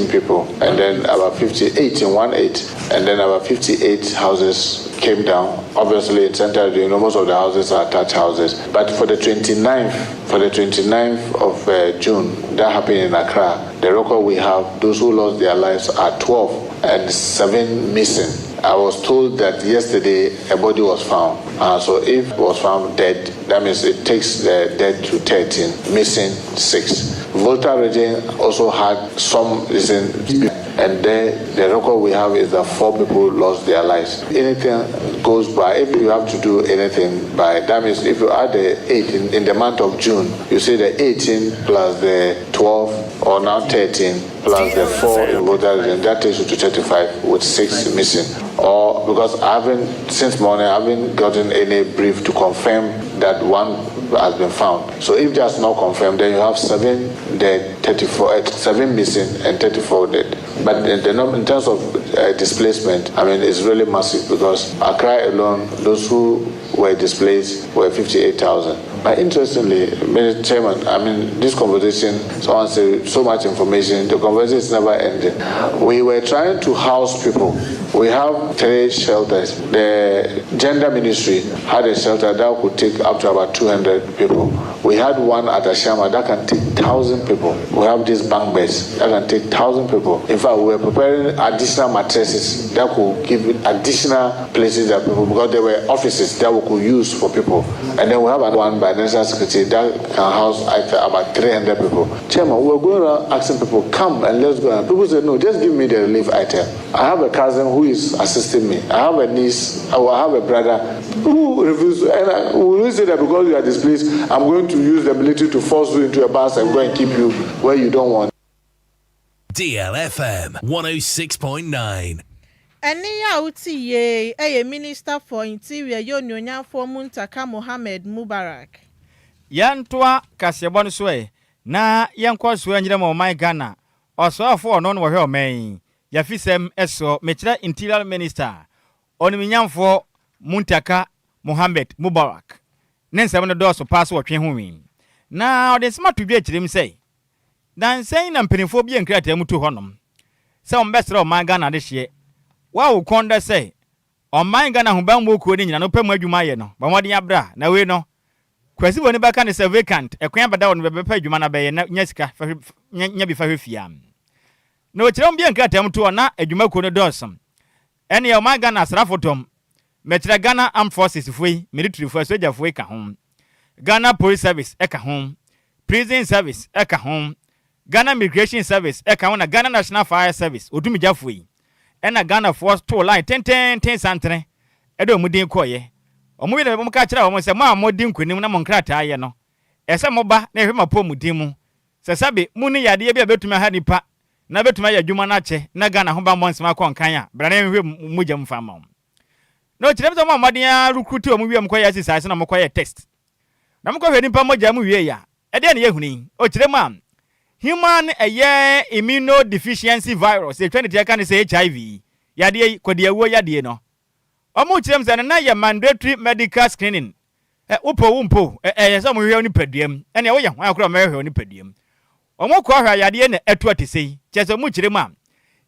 people, and then about 50, 18, 1 8, and then about 58 houses came down. Obviously, in Central Region, most of the houses are thatch houses. But for the 29th of June, that happened in Accra, the record we have, those who lost their lives are 12 and 7 missing. I was told that yesterday a body was found. So if it was found dead, that means it takes the dead to 13, missing 6. Volta Region also had some missing, and there the record we have is that 4 people lost their lives. Anything goes by, if you have to do anything by, that means if you add the 18 in the month of June, you see the 18 plus the 12 or now 13 plus the 4 in Volta Region, that takes you to 35 with 6 missing. Or because I haven't, since morning, I haven't gotten any brief to confirm that one has been found. So if that's not confirmed, then you have 7 dead, 34, 7 missing and 34 dead. But in terms of displacement, I mean, it's really massive because Accra alone, those who were displaced were 58,000. But interestingly, Mr. Chairman, I mean, this conversation, someone said so much information, the conversation is never ending. We were trying to house people. We have 3 shelters. The gender ministry had a shelter that could take up to about 200 people. We had one at Ashama that can take 1,000 people. We have these bunk beds that can take 1,000 people. In fact, we were preparing additional mattresses that could give additional places that people, because there were offices that we could use for people. And then we have one by National Security that can house about 300 people. Chairman, we were going around asking people, come and let's go. And people said, no, just give me the relief item. I have a cousin who is assisting me. I have a niece, I have a brother who refused. And I will say that because you are displaced, I'm going to use the military to force you into a bus and go and keep you where you don't want. DLFM 106.9. Ɛne a wote yie ɛyɛ Minister for Interior yɛ Onuonyamfoɔ Muntaka Mohammed Mubarak. Yɛntoa kaseɛbɔ no so ɛ na yɛnkɔ so anyerɛ ma ɔman Ghana ɔsoafoɔ ɔno no wɔhwɛ ɔman yi yɛfisɛm ɛsoɔ, mekyerɛ Interior Minister Ɔniminyamfoɔ Muntaka Mohammed Mubarak, ne nsɛm no dɔɔso paa so wɔtwe ho wi na ɔde nsɛm ato dwa akyerɛ mu sɛ dansɛn na mpanimfoɔ bi yɛ nkrataa mu to hɔnom sɛ wɔn bɛsrɛ ɔman Ghana de hyeɛ wɔawo kɔn dɛ sɛ ɔman Ghana ahobanmmɔ kuo no nyina no pɛ mu adwuma ayɛ no bɔ mmɔden abra na wei no Kwasi bɔ ne bɛka ne sɛ vacant ɛkwan abɛda wɔ no bɛbɛpɛ adwuma no bɛyɛ na nya sika nya bi fa hwɛ fia. Na wɔkyerɛ mu bi nkrataa mu to hɔ na adwumakuo no dɔɔso. Ɛne ɔman Ghana asrafo dɔm, mɛkyerɛ Ghana Armed Forces foɔ yi, military foɔ, asogyafoɔ yi ka ho, Ghana Police Service ɛka ho, Prison Service ɛka ho. Ghana Migration Service ɛka ho na Ghana National Fire Service, odumgyafoɔ yi, ɛna Ghanafoɔ too line tenteenten santene de wɔn din kɔeɛ. Wɔn wie na wɔka kyerɛɛ wɔn sɛ, Mo a modi nkonim na mo nkrataa yɛ no, ɛsɛ sɛ moba na yɛhwɛ mo apɔwmuden mu. Sɛ sɛbe monni yadeɛ bi a ɛbɛtumi aha nnipa na ɛbɛtumi ayɛ adwuma no akyɛ na Ghana ho bammɔ nsɛm akɔ nkan a, bra na yɛnhwehwɛ mo mogya mu mfa mma wo. Na ɔkyerɛ mu sɛ wɔmmɔ mmɔden ara rekruti wɔn wie a wɔkɔyɛ exercise na wɔkɔyɛ test. Na wɔkɔhwɛ nnipa mogya mu wiei a, ɛdeɛn na yɛhunu yi? Ɔkyerɛ mu a, Human ɛyɛ immunodeficiency virus, yɛtwa ne ti ɛka ne sɛ HIV, yadeɛ yi, kɔdeawuo yadeɛ no. Wɔn kyerɛ mu sɛ no na yɛ mandatory medical screening. Ɛ, wopɛ o wompɛ o, ɛ, ɛyɛ sɛ wɔhwehwɛ wo nipadua mu. Ɛnneɛ woyɛ hwan koraa wɔbɛhwehwɛ wo nipadua mu. Wɔn kɔ hwɛ yadeɛ na ɛto atesei. Kyerɛ sɛ wɔn kyerɛ mu a,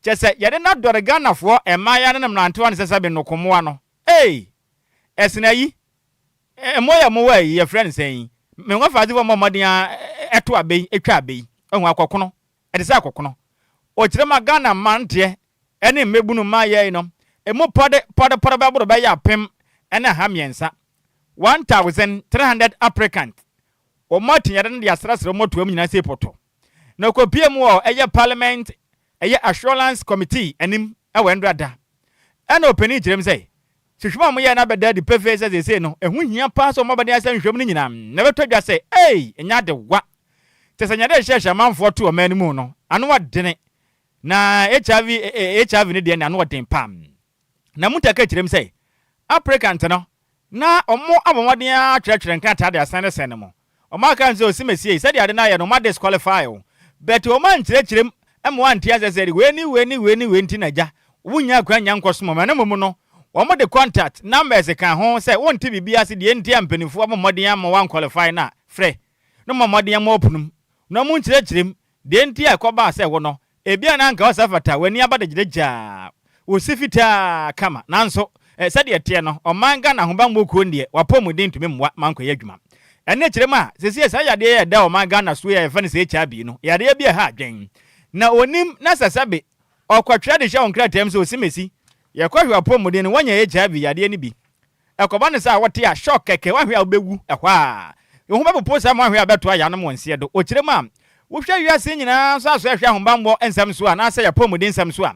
kyerɛ sɛ yɛde no adɔre Ghanafoɔ mmaayewa ne ne mmerantewa ne sɛ sɛbe nnokomoa no. Ei! Ɛsene ayi. Mmoa yi a wɔwɔ ayi, yɛfrɛ no sɛn yi? Me wɔfaadzefoɔ mmɔ mmɔden ara ɛto abɛ yi, ɛtwa abɛ yi. Wahu, akɔkono. Ɛte sɛ akɔkono. Ɔkyerɛ ma Ghana mmeranteɛ ne mmabunu mmaayɛ yi no, ɛmu pɔde pɔde pɔde bɛboro bɛyɛ 1300, 1,300 applicant. Wɔn atinyɛde no de asrasra wɔn atoam nyinaa sei pɔtɔ. Na ɔkɔpie mu wɔ ɛyɛ Parliament ɛyɛ Assurance Committee anim wɔ ɛndra da. Ɛna ɔpanin kyerɛ mu sɛ, Nhwehwɛmu a wɔyɛe no abɛda adi pefee sɛ seesei no, ɛho hia paa sɛ wɔbɔ mmɔden asɛ nhwehwɛmu no nyinaa, na ɛbɛtɔ dwa sɛ, ei, ɛnyɛ adewa! Kyerɛ sɛ, nea ɛde rehyɛhyɛ amanfoɔ to ɔman no mu no, ano ɔdene. Na HIV, HIV no deɛ, ano ɔden paa. Na Muta ka kyerɛ mu sɛ, Applicant no, na wɔabɔ mmɔden ara atwerɛtwerɛ nkrataa de asɛnesɛne mo. Wɔaka nso sɛ osimesie, sɛdeɛ ade no ayɛ no, wɔn adisqualify wo. But wɔn ankyerɛkyerɛ mu ma woante aseɛ sɛ wei ne wei ne wei ne wei nti na agya, wonnya akwanya nkɔsom wɔn. Ɛno mmom no, wɔde contact numbers ka ho sɛ wonte biribi ase deɛ nti a mpanimfoɔ abɔ mmɔden ama woanqualify no a, frɛ na wɔmmɔ mmɔden ama wɔpono mu na wɔnkyerɛkyerɛ mu Deɛ nti a ɛkɔbaa sɛ wo no, ebia na anka ɔsɛ fata, w'ani aba degyadegyaa, wo se fitaa kama, nanso sɛdeɛ ɛteɛ no, ɔman Ghana Ahobammɔ Kuo no deɛ, w'apɔmuden ntumi mmoa ma nkɔyɛ adwuma. Ɛno kyerɛ mu a, seesei saa yadeɛ yi a ɛda ɔman Ghana soɔ yi a yɛfrɛ no sɛ HIV no, yadeɛ bi a ɛha adwene. Na ɔnim na sɛ sɛbe ɔkɔtwerɛ de hyɛ wo nkrataa mu sɛ osimesi, yɛkɔhwɛ w'apɔmuden no, woanya HIV yadeɛ no bi. Ɛkɔba no saa a, wɔte a, shock kɛkɛ, woanhwɛ a wobɛwu ɛhɔ ara. Wo ho bɛpopo saa ma woanhwɛ a bɛto ayanom wɔ nseɛ do. Ɔkyerɛ mu a, wohwɛ wiase nyinaa nso aso ɛhwɛ ahobammɔ nsɛm so anaasɛ y'apɔmuden nsɛm so a,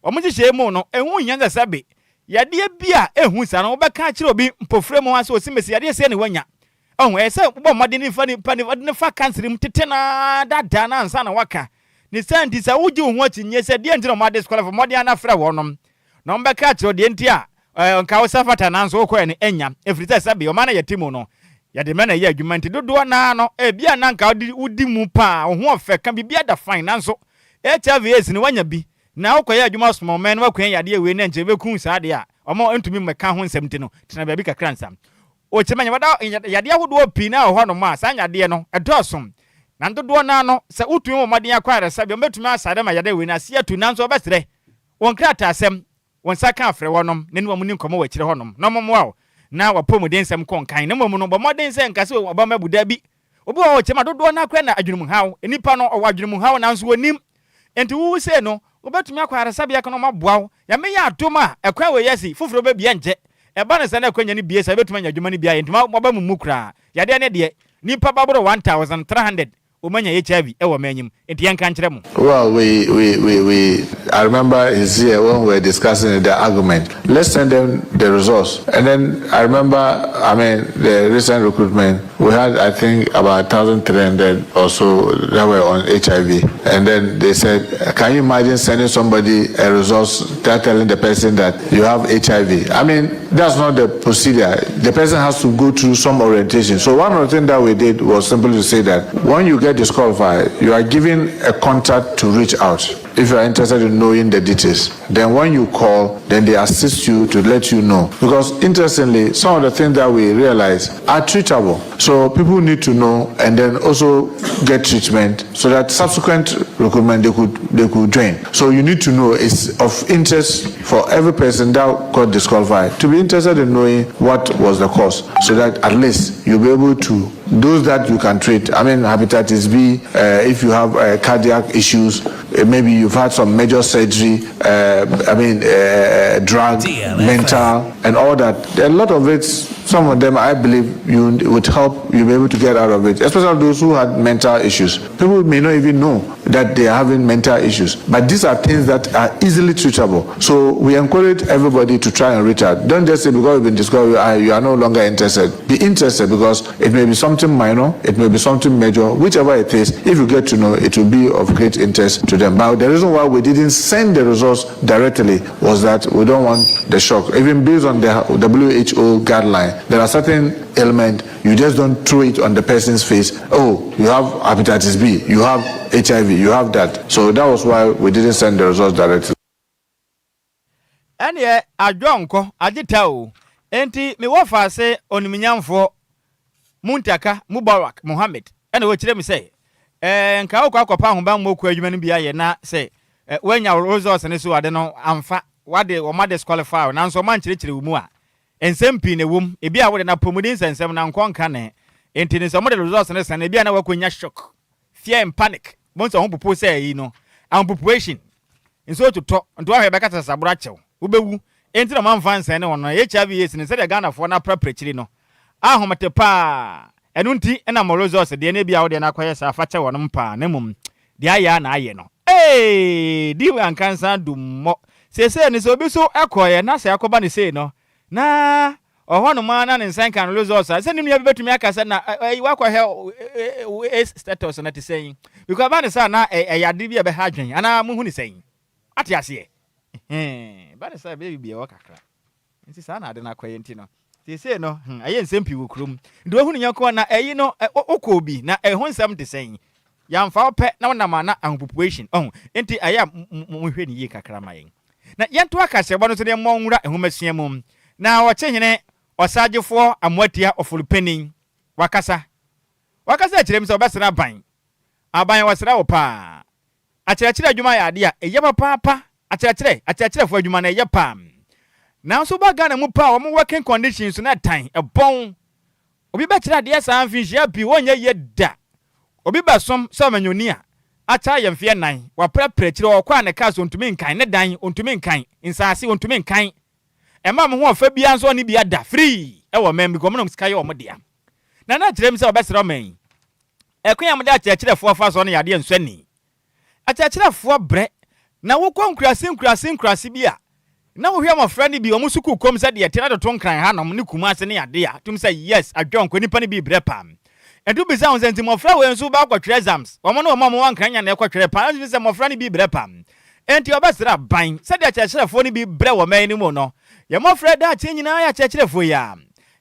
wɔn nhyehyɛe mu no, ɛho nhia sɛ sɛbe yadeɛ bi a ɛhu saa no wobɛka akyerɛ obi mpofirem mu ara sɛ osimesi yadeɛ sei na wanya. Ɔho, ɛyɛ sɛ wobɔ mmɔden de fa nipa no, de no fa kansere mu tete no ara daadaa no ansa na woaka. Ne saa nti, sɛ wogye wo ho akyinnye sɛ deɛ nti na wɔn adisqualify, mmɔden ara na frɛ wɔnom na wɔbɛka akyerɛ wo deɛ nti a nka wo sɛ fata nanso wokɔɛ no annya, ɛfiri sɛ sɛbe ɔman a yɛte mu no, yɛde mmara na ɛyɛ adwuma nti dodoɔ no ara no, ebia na nka wodi mu paa, wo ho ɔfɛ ka, biribiara da fine, nanso HIV AIDS no woanya bi, na wokɔyɛ adwuma soma ɔman no woakua yadeɛ wei na nkyɛ ɛbɛku wo saa deɛ a, wɔn ntumi mmɛka ho nsɛm nti no, tena baabi kakra ansa. Ɔkyerɛ ma yadeɛ ahodoɔ pii na wɔ hɔnom a saa yadeɛ no ɛdɔɔso, na dodoɔ no ara no sɛ wotumi bɔ mmɔden akɔ ayaresabea wɔbɛtumi asa de ma yadeɛ wei no ase atu, nanso wɔbɛsrɛ wo nkrataasɛm Wo nsa ka frɛ wɔnom na ne wɔn nni nkɔmmɔ wɔ akyire hɔnom na wɔmmoa wo na w'apɔmuden nsɛm kɔ nkan. Na mmom no, bɔ mmɔden sɛ nka sɛ w'abam abu. Dabi. Obi wɔ hɔ a ɔkyɛm a dodoɔ no ara koraa na adwenemuhaw. Nnipa no, ɔwɔ adwenemuhaw nanso ɔnnim. Enti wowu sei no, wobɛtumi akɔ ayaresabea ka na wɔaboa wo. Nyame yɛ adom a, ɛkwan wei asi, foforɔ bɛbue ɛnkyɛ. Ɛba no saa na akwanya no bue saa, wobɛtumi anya adwuma no bi ayɛ. Enti w'aba mu mmu koraa. Yadeɛ no deɛ, nnipa bɛboro 1,300 wɔanya HIV wɔ m'anyim, ntsi yɛnka nkyerɛ mo. Well, we, we, we, we, I remember his here when we were discussing the argument. Let's send them the results. And then I remember, I mean, the recent recruitment, we had, I think, about 1,300 or so that were on HIV. And then they said, can you imagine sending somebody a resource that telling the person that you have HIV? I mean, that's not the procedure. The person has to go through some orientation. So one of the things that we did was simply to say that when you get disqualified, you are given a contact to reach out if you are interested in knowing the details. Then when you call, then they assist you to let you know. Because interestingly, some of the things that we realize are treatable. So people need to know and then also get treatment so that subsequent recruitment they could they could join. So you need to know it's of interest for every person that got disqualified to be interested in knowing what was the cause so that at least you'll be able to those that you can treat. I mean hepatitis B, uh, if you have uh, cardiac issues, uh, maybe you've had some major surgery, uh, I mean uh, drug, mental, and all that. A lot of it. Some of them, I believe, you with help, you'll be able to get out of it, especially those who had mental issues. People may not even know that they are having mental issues, but these are things that are easily treatable. So we encourage everybody to try and reach out. Don't just say because you've been discovered, you are no longer interested. Be interested because it may be something minor, it may be something major, whichever it is, if you get to know, it will be of great interest to them. But the reason why we didn't send the results directly was that we don't want the shock. Even based on the WHO guideline, there are certain ailment you just don't throw it on the person's face. Oh, you have hepatitis B, you have HIV, you have that. So that was why we didn't send the results directly. Ɛneɛ adwo nkɔ agye ta o. Enti mewɔ faase onimnyamfoɔ Muntaka Mubarak Mohammed ɛna wɔkyerɛ me sɛ nka wokɔ akɔpa ahobammɔ kuo adwuma no bi ayɛ na sɛ woanya results no so ade no amfa wade wɔma disqualify, nanso ɔma nkyerɛkyerɛ wo mu a nsɛm pii na ɛwom. Ebi a wode na apɔmuden nsɛnsɛm na nkɔ nka ne enti ne sɛ ɔmode results no sɛn ebi a na wakɔnya shock, fear and panic mo nso ho popo sɛ ɛyi no ampupuation nso totɔ nti wahwɛ bɛka sɛ saboro akyɛw wobɛwu. Enti na ɔmamfa nsɛn ne wɔn no HIV AIDS ne sɛdeɛ Ghanafoɔ no aprapra akyiri no ahomete paa. Ɛno nti ɛna mo results deɛ ne bi a wodeɛ no akɔyɛ saa fa kyɛ wɔnom paa. Na mmom deɛ ayɛ a na ayɛ no ee di ankansa dummɔ seesei ne sɛ obi so ɛkɔɔyɛ na sɛ akɔba ne sei no na ɔhɔnom a na ne nsa nka no results a sɛ ne nua bi bɛtumi aka sɛ na ɛyi wakɔhwɛ AIDS status no te sɛn, because ba ne sɛ na ɛyɛ ade bi a ɛbɛha adwen anaa muhu ne sɛn ate aseɛ ba ne sɛ bɛyɛ bi ɛwɔ kakra. Nti saa na ade no akɔyɛ. Nti no seesei no ɛyɛ nsɛm pii wɔ kurom nti wahu ne nyɛnko na ɛyi no wokɔɔ bi na ɛho nsɛm te sɛn yɛamfa wo pɛ na wonam a na ahopopuation ɔho. Nti ɛyɛ a monhwɛ ne yie kakra ma yɛn na yɛnto akahyɛbɔ no so deɛ mmɔ nwura nhomasua mu. Na ɔkye hene ɔsagyefoɔ Amoatia Ɔforopanin wakasa wakasa akyerɛ mu sɛ ɔbɛsra aban. Aban, wɔsrɛ wo paa, akyerɛkyerɛ adwuma yɛ adeɛ a ɛyɛ papaapa. Akyerɛkyerɛfoɔ adwuma no ɛyɛ paa, nanso ba Ghana mu paa wɔn working conditions no ɛtan ɛbɔn. Obi bɛkyerɛ adeɛ saa mfinhyia pii wɔnyɛ yie da. Obi bɛsom sɛ ɔmanyɔni a akyɛ ayɛ mfeɛ 4 waprɛprɛ akyire ɔkɔ a ne kaa so ntumi nkan ne dan, ntumi nkan nsaase, ntumi nkan ɛma mo ho ɔfɛ biara nso ɔne bi ada free ɛwɔ mɛn bi kɔn mo sika yɛ ɔmo dea. Na na kyerɛ mu sɛ ɔbɛsrɛ ɔman yi ɛkwan a mode akyerɛkyerɛfoɔ fa so no yɛ adeɛ nsɔ ni. Akyerɛkyerɛfoɔ brɛ na wokɔ nkurase nkurase nkurase bi a na wohwɛ mmɔfra no bi ɔmo sukuu kɔm sɛ deɛ tena toto Nkran hanom ne Kumase ne ade a tum sɛ yes adwɔnkɔ nipa no bi brɛ paa. Ɛnto bisa ho sɛ nti mmɔfra wei nso bɛakɔtwerɛ exams wɔn ne wɔn a wɔwɔ Nkran nya na ɛkɔtwerɛ paa nso sɛ mmɔfra no bi brɛ paa. Enti ɔbɛsrɛ aban sɛdeɛ akyerɛkyerɛfoɔ no bi brɛ wɔ man no mu no, yɛ mmɔfra daakye nyinaa yɛ akyerɛkyerɛfoɔ yi a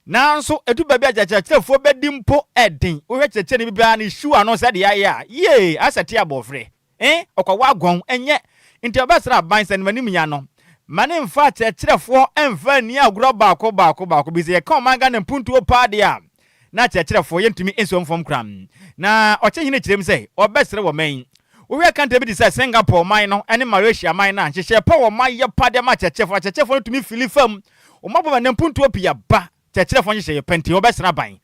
nanso ɛdu baabi a akyerɛkyerɛfoɔ bɛdi mpo ɛden. Wohwɛ kyerɛkyerɛ no bi biara ne hyiw ano sɛdeɛ ayɛ a yie asɛ te abɔfrɛ eh ɔkɔwɔ agɔn ɛnyɛ. Nti ɔbɛsrɛ aban sɛ nimanim ya no ma ne mfa akyerɛkyerɛfoɔ mfa nni agorɔ baako baako baako bi. Sɛ yɛka ɔman Ghana mpuntuo paa deɛ a na akyerɛkyerɛfoɔ yɛntumi nsuo mfam kora. Na ɔkyehene kyerɛ mu sɛ ɔbɛsrɛ wɔ man wohwɛ kanta bi te sɛ Singapore man no ne Malaysia man no a nhyehyɛ pa wɔ ma yɛ pa de ma akyerɛkyerɛfoɔ. Akyerɛkyerɛfoɔ no tumi fili fam wɔn abɔ ma ne mpuntuo pii aba. Kyerɛkyerɛfoɔ nhyehyɛ yɛ pɛ nti wɔbɛsrɛ aban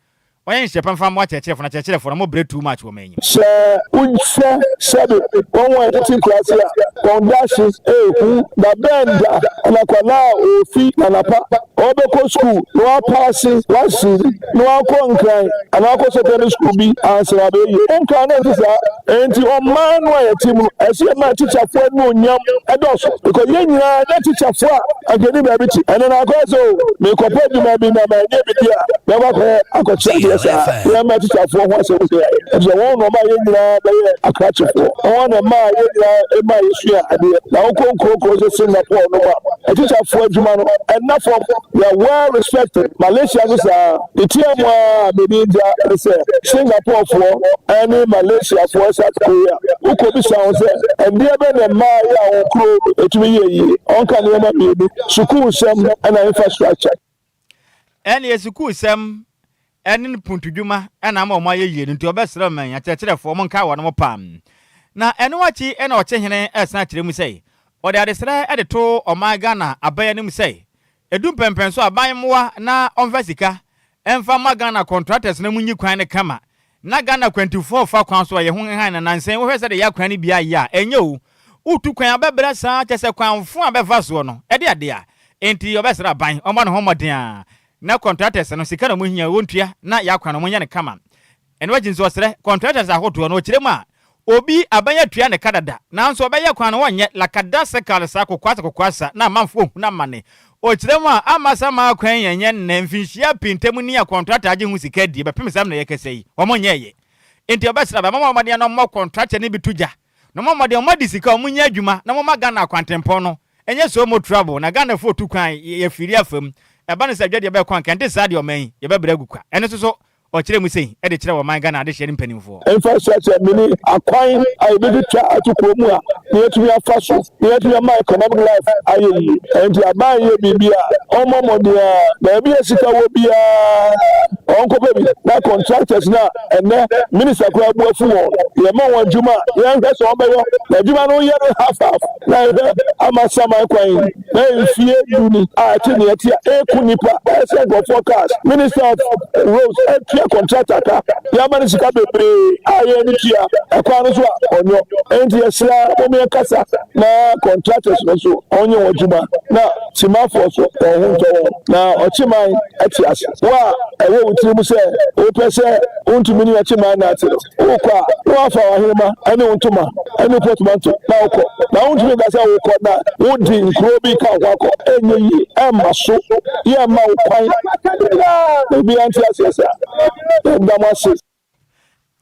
ɔyɛ nhyehyɛ pa mfa mmoa akyerɛkyerɛfoɔ na akyerɛkyerɛfoɔ no mo brɛ too much wɔ man yi. Sɛ wohwɛ sɛbe wɔn a wɔtete nkuraase a wɔn daahye ehu da bɛn da na akwadaa a ofi Nanapa ɔbɛkɔ sukuu na wapaase wasi na wakɔ Nkran anaa wakɔ secondary school bi ansa na wabɛyɛ yie. Nkran no nte saa. Nti ɔman no a yɛte mu no ɛsɛ yɛ ma tikyafoɔ anuonyam ɛdɔɔso because yɛn nyinaa nyɛ tikyafoɔ a ankani baabi ti ɛno na akɔyɛ sɛ o mekɔpɛ adwuma bi na manyɛ bi di a bɛkɔ akɔyɛ akɔkyerɛ adeɛ saa. Yɛn ma tikyafoɔ ho asɛm sɛ ɛfisɛ wɔn na ɔma yɛn nyinaa bɛyɛ akrakyefoɔ, wɔn na ɛma yɛn nyinaa ɛma yɛsua adeɛ. Na wokɔ nkurokuro sɛ Singapore no mu a, atikyafoɔ adwuma no ɛnna fam, they are well respected. Malaysia nso saa. Ne tia mu a mede gya ne sɛ Singaporefoɔ ɛne Malaysiafoɔ, South Korea, wokɔ bisa wɔn sɛ ɛndeɛ bɛ na mmaa yɛ a wɔn kuro ɛtumi yɛ yie, ɔnka nneɛma mmienu: sukuu nsɛm ɛna infrastructure. Ɛne sukuu sɛm ɛne mpuntudwuma ɛna ama ɔmo ayɛ yie no. Nti ɔbɛsrɛ man akyerɛkyerɛfoɔ mo nka wɔn mo pam. Na ɛno akyi ɛna ɔkyehene ɛsan kyerɛ mu sɛ ɔde adesrɛ ɛde to ɔman Ghana aban anim sɛ edu mpɛmpɛn so aban mmoa na ɔmfa sika ɛmfa ma Ghana contractors na mu nyi kwan ne kama na Ghana kwantifoɔ fa kwan so a yɛ ho hehan. Na nansɛn wohwɛ sɛ de yɛ akwan no bi ayɛ a ɛnyɛ o wotu kwan abɛbrɛ saa kyɛ sɛ kwanfo a bɛfa soɔ no ɛde ade a. Enti ɔbɛsrɛ aban ɔmmɔ ne ho mmɔden a. Na contractors no sika na ɔmo hia wɔntua na y'akwan no ɔmo nyɛ no kama. Ɛno akyi nso ɔsrɛ contractors ahodoɔ no ɔkyerɛ mu a obi aban atua ne ka dada nanso ɔbɛyɛ kwan no wɔnyɛ lakada sekal sa kokoasa kokoasa na amanfoɔ hunu amane. Ɔkyerɛ mu a ama sa maa kwan yɛn nyɛ nnɛ mfinhyia pii ntam ni a contractor agye ho sika adie bɛpem saa mmerɛ yɛkasa yi wɔn nyɛɛyɛ. Enti ɔbɛsrɛ aban momma mmɔden na ɔmmɔ contractor no bi to gya na ɔmmɔ mmɔden ɔmo adi sika ɔmo nyɛ adwuma na momma Ghana akwantempɔn no nyɛ so mo trouble na Ghana foɔ tu kwan yɛ firi afa mu ɛba no sɛ adwadeɛ bɛkɔ anka ɛnte saa deɛ ɔman yi yɛbɛbrɛ agu kwa ɛno nso so ɔkyerɛ mu sei de kyerɛ ɔman Ghana adehyeɛ ne mpanimfoɔ. Infrastructure mini akwan a yɛbɛtwitwa ato kuro mu a na yɛatumi afa so na yɛatumi ama economic life ayɛ yie. Ɛnti aban yɛ biribi a ɔmmɔ mmɔden a baabi a sika wɔ biara ɔnkɔpɛ bi na contractors no a ɛnɛ minister koraa bu afu wɔn yɛma wɔn adwuma a yɛnhwɛ sɛ wɔbɛyɔ na adwuma no yɛ no half half na yɛhwɛ ama saman kwan yi na mfie du ni a ɛte nea ɛte a ɛku nipa ɛsɛ nkurɔfoɔ cars minister of roads atua contractor ka yɛama no sika bebree a yɛn no tua ɛkwan no so a ɔnyɔ ɛnti yɛsrɛ mom yɛnkasa na contractors no so ɔnyɛ wɔn adwuma na timafoɔ so wɔn ho ntɔ wɔn na ɔkyeman ɛte ase wo a ɛwɔ wo tirim sɛ wopɛ sɛ wontumi ne ɔkyeman na ate no wokɔ a na wafa w'ahenema ɛne wo ntoma ɛne wo portmanteau na wokɔ na wontumi nka sɛ wokɔ na wodi nkuro bi ka ho akɔ ɛnyɛ yie ɛmma so yɛmma wo kwan na obiara nte aseɛ saa yɛda mo ase.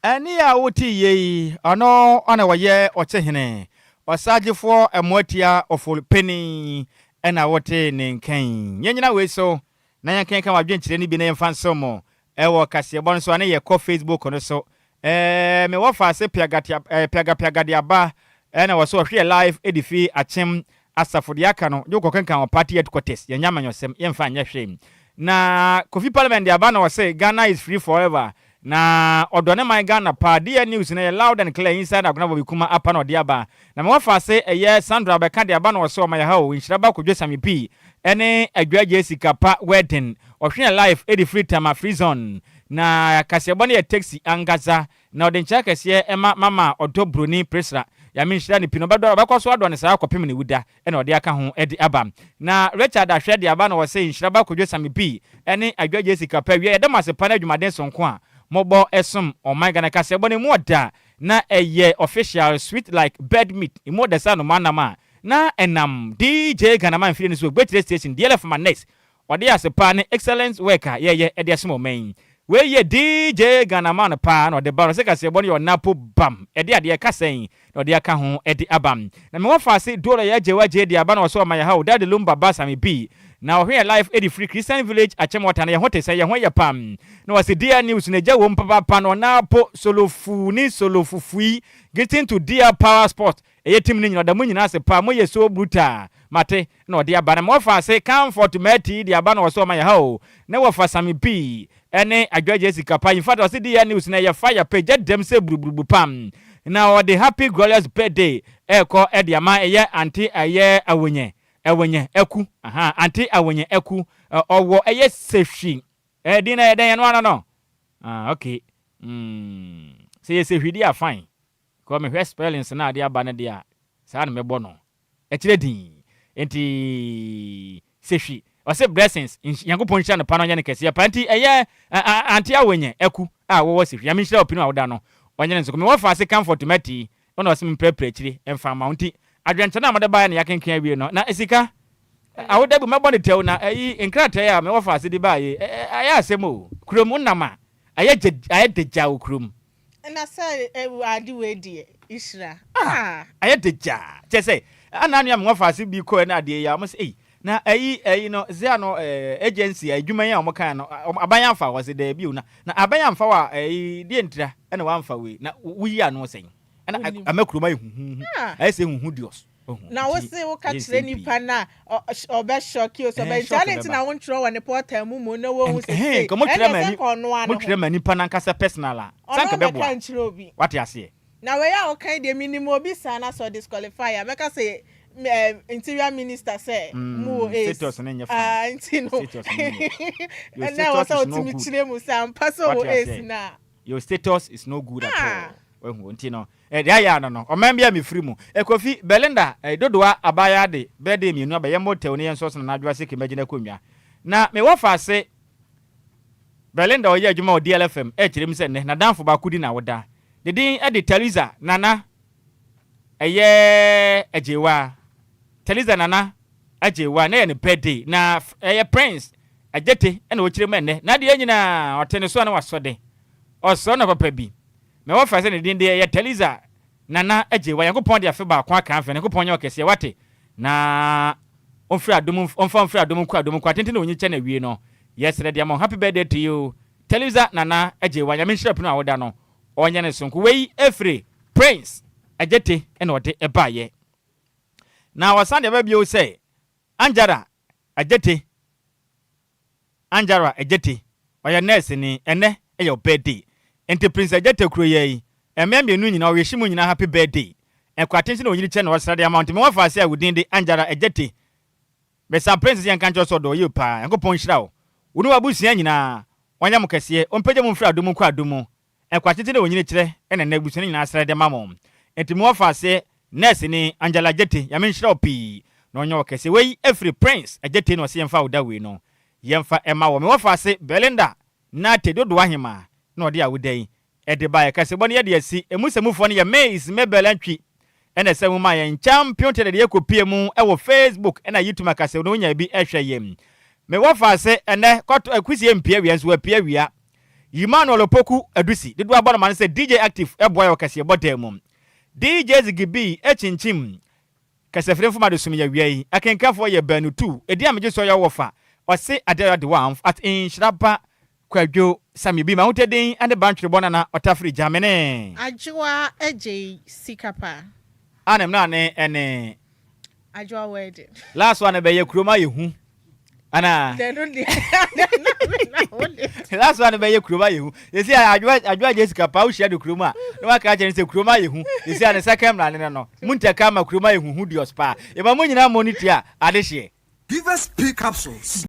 Ɛnne a wote yie yi, ɔno na ɔyɛ ɔkyehene, ɔsagyefoɔ Mmoatia Ofori panin na wote ne nka yi. Yɛnnyina wei so na yɛnkenkan w'adwenkyerɛ no bi na yɛmfa nsom mo wɔ kaseɛbɔ no so a ne yɛkɔ Facebook no so. Ɛɛ me wɔfa ase piagatia ɛɛ piagapiaga de aba ɛna wɔ so ɔhwe yɛ live de fi Akyem asafo deɛ aka no gye wokɔ kenkan wɔ party headquarters yɛnyɛ amanyɔsɛm yɛmfa nyɛ hwee. Na Kofi Parliament de aba na ɔse Ghana is free forever na ɔdɔ ne man Ghana paa DN news no yɛ loud and clear inside Agona Bobby Kuma apa na ɔde aba na me wɔfa ase ɛyɛ Sandra bɛka de aba na ɔse ɔma yɛ ha o nhyira ba Kodwo Sami Pii ɛne Adwoa Gyesi Kapa wedding ɔhwe yɛ live de firi Tema free zone Na kaseɛbɔ no yɛ taxi ankasa na ɔde nkyɛ akɛseɛ ma mama ɔdɔ broni Priscilla Nyame nhyira no pii na ɔbɛdɔ ɔbɛkɔ so adɔ no saa kɔpem ne wuda na ɔde aka ho de aba Na Richard ahwɛ de aba na ɔse nhyira ba Kojo Sammy pii ne Adwoa Jessica pɛ wiɛ yɛda mo ase pa ne adwumaden sonko a mobɔ som ɔman Ghana kaseɛbɔ no emu ɔda na ɛyɛ official sweet like bird meat emu ɔda sɛ anomaa nam a na ɛnam DJ Ghanaman mfidie no so Ogbekyire station DLF ma next Ɔde ase paa ne excellent work a yɛyɛ de asom ɔman yi. Wei yɛ DJ Ghana man paa na ɔde ba no sɛ kaseɛbɔ no yɛ ɔnapo bam ɛde adeɛ ɛka sɛn na ɔde aka ho de aba. Na me wɔfaase Dora yɛ agyew agyee de aba na ɔsɛ ɔma yɛ ha o Daddy Lumba ba Sammy B na ɔhwɛ yɛ live de firi Christian Village Akyem Ɔta na yɛ ho te sɛ yɛ ho yɛ pam na ɔse DR News no agya wom papaapa na ɔnapo solo fuu ne solo fufui Greeting to DR Power Sport Ɛyɛ team no nyina ɔda mo nyina ase paa mo yɛ so brutal mate na ɔde aba na ma wɔfa ase comfort mati de aba na ɔsɛ ɔma yɛ ha o ne wɔfa sami pii ɛne adwa jessica pa infact ɔse di yɛ news na ɛyɛ fire pɛ gya dɛm sɛ buruburubu pam na ɔde happy glorious birthday ɛkɔ ɛde ama ɛyɛ ante ɛyɛ awonyɛ ɛwonyɛ aku aha ante awonyɛ aku ɔwɔ ɛyɛ sehwi ɛdin na ɛyɛ dɛn ɛno ano no ah okay mm sɛ yɛ sehwi di a fine Because mehwɛ spellings no a ade aba no deɛ a, saa na mɛbɔ no. Ɛkyerɛ dinn. Enti Sehwi, ɔse blessings, Nyankopɔn nhyira no pa na ɔnyɛ no kɛseɛ pa. Enti ɛyɛ Auntie Awenye Aku a wowɔ Sehwi. Nyame nhyira wo pinu a woda no, ɔnyɛ no nsoko. Mewɔ faase Comfort Mati, ɔna ɔse memprapra akyire mfa mma wo. Nti adwenkyerɛ no a mode baeɛ na yɛakenkan awie no. Na sika, awoda bi mɛbɔ no tɛw na ayi nkrataa a mewɔ faase de baeɛ yi, ɛyɛ asɛm o. Kurom wonam a, ayɛ gya, ayɛ dagya wɔ kurom. Na sɛ ade wei deɛ hyira ah. Ayɛ dagya kyɛ sɛ ana anua me wɔfa ase bi kɔɛ na adeɛ yi a wɔn sɛ ei na ayi ayi no zea no ɛɛ agency adwuma yi a wɔn kan no aban amfa wɔ sɛ daabi o na na aban amfa wɔ a ɛyi deɛ ntira ɛna wɔamfa wei na woyi ano sɛn ɛna ama kurom ayɛ huhuhu ayɛ sɛ huhu dios. Na wo se wo ka kyerɛ nipa no a ɔbɛ shock o sɛ ɔbɛ nti ade nti na wo ntwerɛ wɔ ne portal mu mu na wɔhu sɛ sei ɛnna sɛ nka ɔno ano ho motwerɛ ma nipa no ankasa personal a sɛ nka bɛboa nkyerɛ obi wate aseɛ. Na wei a woka yi deɛ menim obi saa na sɛ ɔdisqualify a mɛka sɛ interior minister sɛ mu wɔ ace status no nyɛ fine nti no ɛnna ɛwɔ sɛ wotumi kyerɛ mu sɛ ampa sɛ ɔwɔ ace no a. Your status is no good at all. Wahu nti no eh, deɛ ayɛ ano no ɔman bi a mefiri mu eh, Kofi Belinda eh, Dodowa abaayaa de birthday mmienu aba yɛmmɔ tɛw ne yɛnsɔ so na n'adwoa seke mmɛgye n'akonnwa na me wɔfa ase. Belinda a ɔyɛ adwuma wɔ DLFM rekyerɛ mu sɛ nnɛ n'adamfo baako di n'awoda. Ne din de Theresa Nana ɛyɛ Agyewaa. Theresa Nana Agyewaa, nnɛ yɛ ne birthday na ɛyɛ Prince Agyete na ɔkyerɛ mu ɛnnɛ. N'adeɛ nyinaa ɔte ne so a na wasɔ de. Ɔsɔ no papa bi. Ma ɛwɔ fɛ sɛ ne din de ɛyɛ Theresa Nana Agyewaa. Nyankopɔn de afe baako aka afe. Nyankopɔn nyɛ ɔkɛseɛ wate. Na ɔmfiri adom ɔmfa mfiri adom nkɔ adom nkɔ atenten na ɔnyi kyɛ na awie no yɛsrɛ de ama wo happy birthday to you Teliza Nana Agyewaa Nyame nhyira punu a woda no ɔnyɛ no sonko wei ɛfiri Prince Agyete na ɔde baeɛ na ɔsan de aba bio sɛ Anjara Agyete Anjara Adjetey, ɔyɛ nɛɛseni, ɛnnɛ yɛ wo birthday nti Prince Adjetey kuro yi yi mmea mmienu nyinaa ɔwehye mo nyinaa happy birthday Nkwate nso na onyini kyɛ na ɔsra de ama wo nti me wɔfa ase a wo din de Anjara Adjetey Mesa Prince sɛ yɛnka nkyerɛ wo sɛ ɔdɔ wo yie paa Nyankopɔn nhyira wo, wo ne w'abusua nyinaa ɔnyɛ mo kɛseɛ ɔmpagya mo mfiri adom mu nkɔ adom mu Nkwa tenten na onyini kyerɛ na ɛnɛ abusua no nyinaa srɛ de ma mo. Enti mo wɔfa ase nurse ni Angela Adjetey Nyame nhyira wo pii na ɔnyɛ wo kɛse. Wei ɛfiri Prince Adjetey na ɔse yɛmfa wo da wei no yɛmfa ɛma wɔ. Me wɔfa ase Belinda Nartey Dodoɔ Ahemaa na ɔde awoda yi ɛde baeɛ. Kaseɛbɔ no yɛde asi ɛmu sɛmufoɔ no yɛ Miss Mabel Antwi ɛna ɛsɛ mu ma yɛn Champion Taylor deɛ kɔpie mu ɛwɔ Facebook ɛna YouTube akaseɛ no wonya bi ɛhwɛ yɛn. Me wɔfa ase ɛnɛ kɔto akusie mpie awia nso wapie awia. Emmanuel Opoku Adusi, dodoɔ abɔ no ma no sɛ DJ Active boa yɛ wɔ kaseɛbɔ dan mu. DJ Ziggy B kyinkyim kasafiri mfoma de som yɛ awia yi. Akenkanfoɔ yɛ baanu tu. Edin a megye so yɛ Ɔwɔfa, Ɔse Adeoya de Wamf at Nhyira Ba Kwadwo Sammy B. M'ahotɛ din ne Bantwerebɔ Nana Ɔtafiri Gyamene. Adwoa Adjei Sikapa. A ne mmrane ne. Adwoa wedding. Last one bɛyɛ kurom ayɛ hu ana. Last one bɛyɛ kurom ayɛ hu. Yɛsi a adwoa adwoa Jessica pa wohyia no kurom a na waka akyerɛ no sɛ kurom ayɛ hu. Yɛsi a ne second mmrane no no. Mu ntɛka ama kurom ayɛ hu hu dios paa. Yɛma mo nyinaa mmɔ ne ti a adehyeɛ. Givers P capsules.